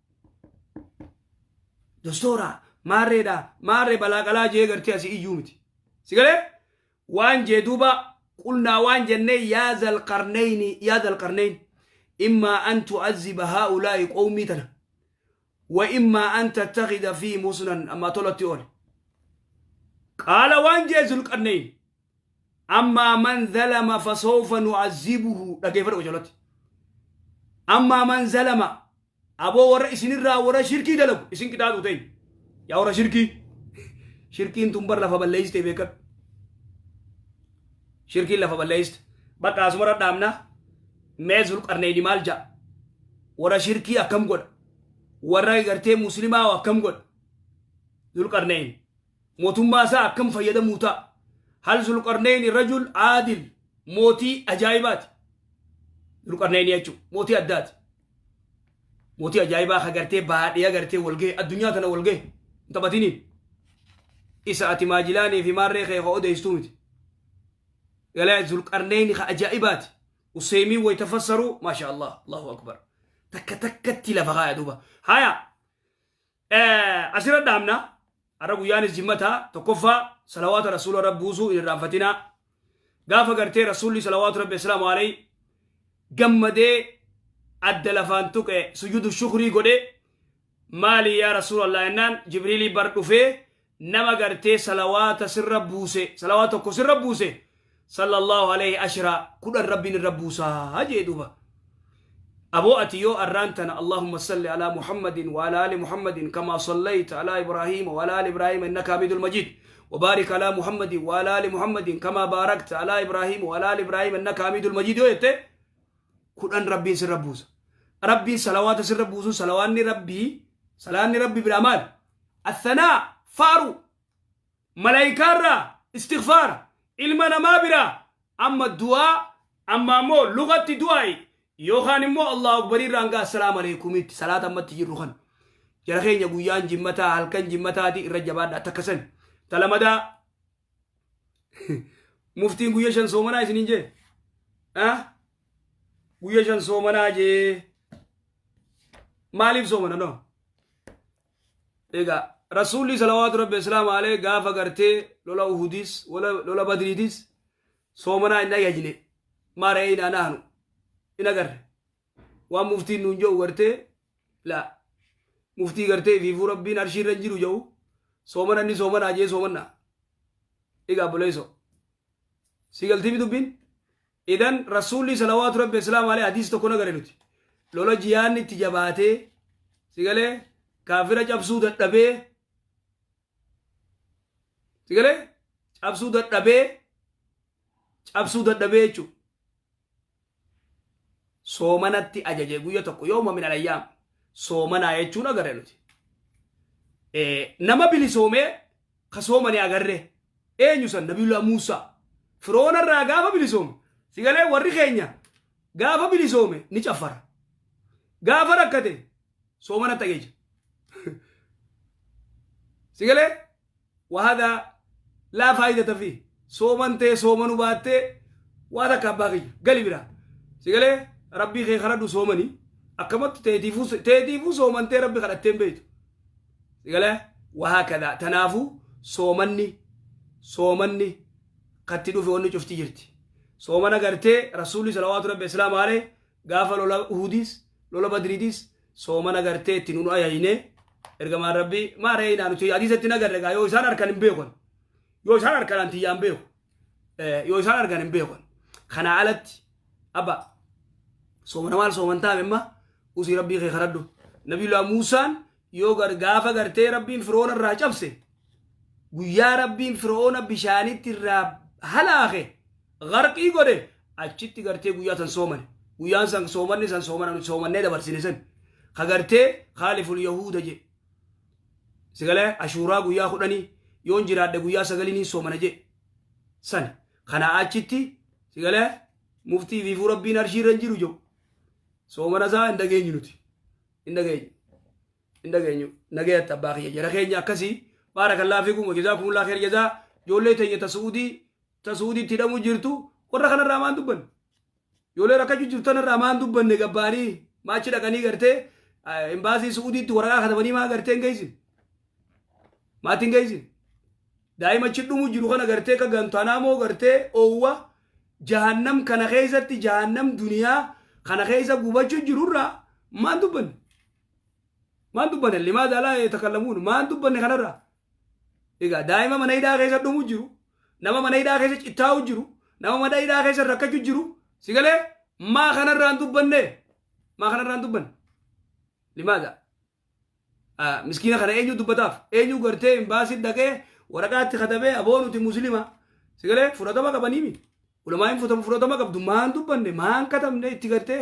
دستورا maarreedha maarree balaaqalaa jee gartee asii iyyuu miti. Si galee waan jee duuba qulnaa waan jennee yaa zalqarnayni yaa zalqarnayn immaa an tu'azziba haa'ulaa'i qawmii tana wa immaa an tattakhida fiihim husnan ammaa tolatti oole. Qaala waan jee zulqarnayn ammaa man zalama fasawfa nu'azzibuhu dhageeffadhu qocolotti. Ammaa man zalama aboo warra isinirraa warra shirkii dalagu isin qixaaxu ta'in. Yaa warra shirkii shirkiin tun bar lafa balleessite beekadhu. Shirkiin lafa balleessite bakka asumarra dhaabna mee Zulqarnayni maal ja'a warra shirkii akkam godha warra gartee muslimaa akkam godha Zulqarnayn mootummaa isaa akkam fayyadamuu ta'a. Hal Zulqarnayni rajul aadil mootii ajaa'ibaati Zulqarnayni jechuun mootii addaati mootii ajaa'ibaa ka gartee baadhee gartee walga'e addunyaa tana walga'e. Taphatiniin isa ati maajilaanii fi maarree kee odeessituu miti. Galaa Zulqarnayni ka ajaa'ibaati. Useemii way tafassaru maasha Allah Allahu akbar. Takka takkatti lafa kaaya duuba. Haya asirra dhaabna har'a guyyaanis jimmataa tokkoffaa salawaata rasuula rabbi buusuu hin irraanfatinaa. Gaafa gartee rasuulli salawaatu rabbi asalaamu alayhi gammadee adda lafaan tuqe sujuudu shukrii godhee maali yaa rasuulallah jennaan jibriilii bar dhufee nama gartee salawaata sirra buuse salawaata tokko sirra buuse sallallahu alayhi ashra kudhan rabbiin irra buusaa jee duuba. Aboo ati yoo arraan tana allahumma salli alaa muhammadin wa ala ali muhammadin kama sallayta alaa ibraahiima wa ala ali ibraahiima innaka hamidul majiid wa baarik alaa muhammadin wa ala ali muhammadin kama baarakta alaa ibraahiima wa ala ali ibraahiima innaka hamidul majiid yoo jette kudhan rabbiin sirra buusa. Rabbiin salawaata sirra buusun salawaanni rabbii salaanni rabbi biraa maal? Athanaa faaru malaayikaarraa istighfaara ilma namaa biraa amma du'aa amma ammoo lugatti du'aa'i yookaan immoo Allahu akbariirraa hanga assalaamu aleykumitti salaata ammatti jirru kan jara keenya guyyaan jimmataa halkan jimmataati irra jabaadha takka san talamadaa muftiin guyya 5 soomanaa isiniin jee guyya 5 soomanaa jee maaliif soomana no? Egaa rasuulli salawaatu rabbi asalaamu alayhi gaafa gartee lola Uhudis lola Badriitis soomanaa hin ajajne maara'ee naanu hin agarre waan muftiin nuun jedhu gartee la muftii gartee fiifuu rabbiin arshiirra hin jiru jedhu soomana inni soomanaa jee soomannaa. Egaa buleeso si galtii dubbiin idan rasuulli salawaatu rabbi asalaamu alayhi hadiis tokko nagare nuti lola jiyaanni itti jabaatee si galee kaafira cabsuu dadhabee si galee cabsuu dadhabee jechuudha. Soomanatti ajaje guyya tokko yooma min alayyaam soomanaa jechuun agarre nuti. Nama bilisoomee ka soomanii agarre eenyu san Nabiyullaa Muusaa Firoonarraa gaafa bilisoome si galee warri keenya gaafa bilisoome ni caffara. Gaafa rakkate soomanatti ajaja. Si galee وهذا لا فائدة فيه. soomantee soomanu baattee waa takka abbaa kiyya gali bira si galee rabbii kee kadhadhu soomanii akkamatti teetiifuu soomantee rabbi kadhattee hin beektu si galee wahaakadha. Tanaafuu soomanni katti dhufe wanni cufti jirti. Soomana gartee rasuulli salawaatu rabbi islaam alee gaafa lola Uhudiis lola Badriitis soomana gartee itti nu ajajne ergamaan rabbii maa reeyinaa nuti hadiisatti nagarre gaa yoo isaan harkan hin beekon yoo isaan harkan antiyyaan beeku yoo isaan argan hin beekon. Kana alatti abba soomana maal soomantaa imma usii rabbii kee kadhadhu. Nabiyullah Muusaan yoo gaafa gartee rabbiin Firoona irraa cabse guyyaa rabbiin Firoona bishaanitti irraa halaake garqii godhe achitti gartee guyyaa san soomane. Guyyaan san soomanni san soomana soomannee dabarsine san ka gartee khaaliful yahuuda je sigalee ashuuraa guyyaa 10 yoon jiraadhe guyyaa 9 soomana je san. Kana achitti sigalee muftii fi rabbiin arshiirra hin jiru jedhu soomana isaa hin dhageenyu nuti hin dhageenyu nagayatti abbaa kiyya jara keenya akkasii. Baarakallaa fiikum wajazaakumullah khayr jazaa. Ijoollee teenya ta Suudiitti hidhamu jirtu warra kanarraa maan dubbanne ijoollee rakkachuu jirtu tanarraa maan dubbanne gabbaanii maachi dhaqanii gartee imbaasii Suudiitti waraqaa katabanii maa gartee hin geessin maatti hin geessin. Daa'ima achi dhumu jiru kana gartee ka Gantanaamoo gartee oowwa jahannam kana keessatti jahannam duniyaa kana keessa gubachuu jirurraa maan dubbanne limaadha laa yatakallamuun maan dubbanne kanarraa. Egaa daa'ima mana hidhaa keessa dhumu jiru nama mana hidhaa keessa cittaa'u jiru nama mana hidhaa keessa rakkachuu jiru si galee maa kanarraa hin dubbanne limaadha. Miskiina kana eenyu dubbataaf eenyu gartee imbaasii dhaqee waraqaatti katabee aboo nuti muslima si galee fudhatama qabaniimi ulamaa'iin fudhatama qabdu maan dubbanne maan katabne itti gartee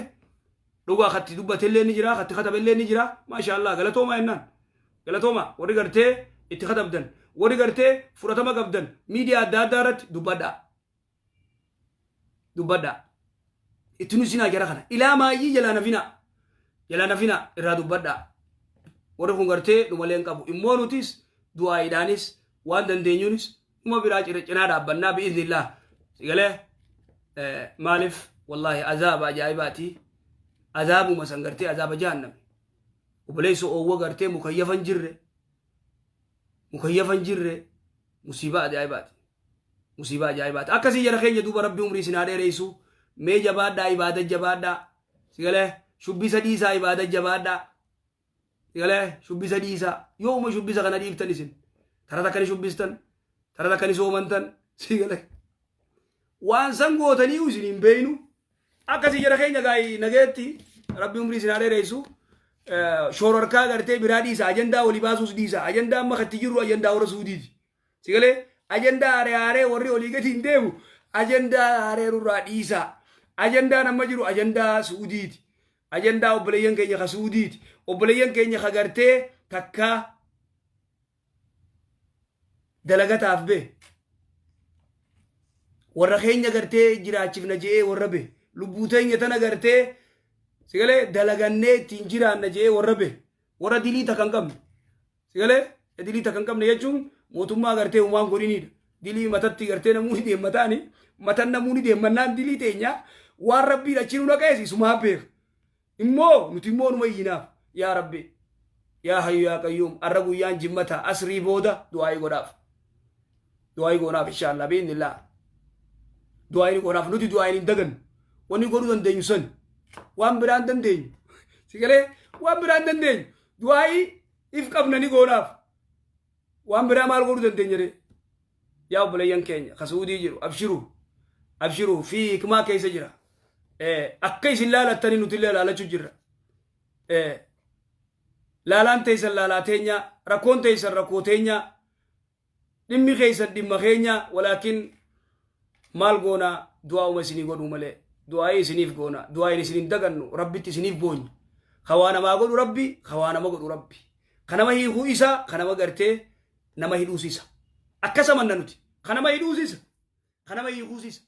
dhugaa katti dubbatellee ni jira katti katabellee ni jira. Maasha Allah galatooma jennaan galatooma warri gartee itti katabdan warri gartee fudhatama qabdan miidiyaa adda addaa irratti dubbadhaa itti nu sinaa jara kana ilaa maayyii jalaa nafinaa irraa dubbadhaa. Warri kun gartee dhumalee hin qabu immoo nutis du'aayiidhaanis waan dandeenyuunis dhuma biraa cinaa dhaabbannaa bi'iznillah sigalee maaliif wallaahi azaaba ajaa'ibaati azaabuma san gartee azaaba jahannami obboleessa oowwa gartee mukayyafan jirre musiibaa ajaa'ibaati akkasii jara keenya duuba rabbi umrii isin haa dheeressu. Mee jabaadhaa ibaada jabaadhaa sigalee shubbisa dhiisaa ibaada jabaadhaa sigalee shubbisa dhiisaa yooma shubbisa kana dhiiftan isin tara takkani shubbistan tara takkani soomantan sigalee waan san gootanii isin hin beeynu. Akkasii jara keenya gaa'ii nageetti rabbi umrii isin haa dheeressu. Shoororkaa gartee biraa dhiisa ajandaa olii baasuus dhiisa ajandaa amma katti jirru ajandaa warra Suudiiti sigalee ajandaa haaree haaree warri olii gadi hin deemu ajandaa haareerurraa dhiisa. Ajandaan amma jiru ajandaa Suudiiti ajandaa obboleeyyan keenya ka Suudiiti obboleeyyan keenya ka gartee takka dalagataaf be warra keenya gartee jiraachifna je'ee warra be lubbuu teenya tana gartee sigalee dalagannee ittiin jiraanna je'ee warra be warra dilii takka hin qabne sigalee dilii takka hin qabne jechuun mootummaa gartee uumaan godhiniidha. Dilii matatti gartee namoonni deemmataani matan namoonni deemmannaan dilii teenya waan rabbiin achi nu dhaqeessi sumaa beeka. Immoo nuti immoo numa iyyinaaf yaa rabbi yaa hayyu yaa qayyuum arra guyyaan jimmata asrii booda du'aayii godhaaf inshaallah bi'iznillah du'aayii godhaaf nuti du'aayiin hin dagannu wanni godhuu dandeenyu san waan biraan dandeenyu sigalee waan biraan dandeenyu du'aayii if qabna ni goonaaf waan biraa maal godhuu dandeenya ree. Yaa obboleeyyan keenya ka Suudii jiru abshiruu fi hikmaa keessa jira akka isin laalattanii nuti illee laalachuu jirra. Laalaan teessan laalaa teenya rakkoon teessan rakkoo teenya dhimmi keessan dhimma keenya walaakin maal goonaa du'aa'uma isinii godhuu malee du'aa'ii isiniif goona du'aa'iin isin hin dagannu rabbitti isiniif boonyu ka waa namaa godhu rabbi ka waa nama godhu rabbi ka nama hiikuu isa ka nama gartee nama hidhuus isa akkasa manna nuti ka nama hidhuus isa ka nama hiikuus isa.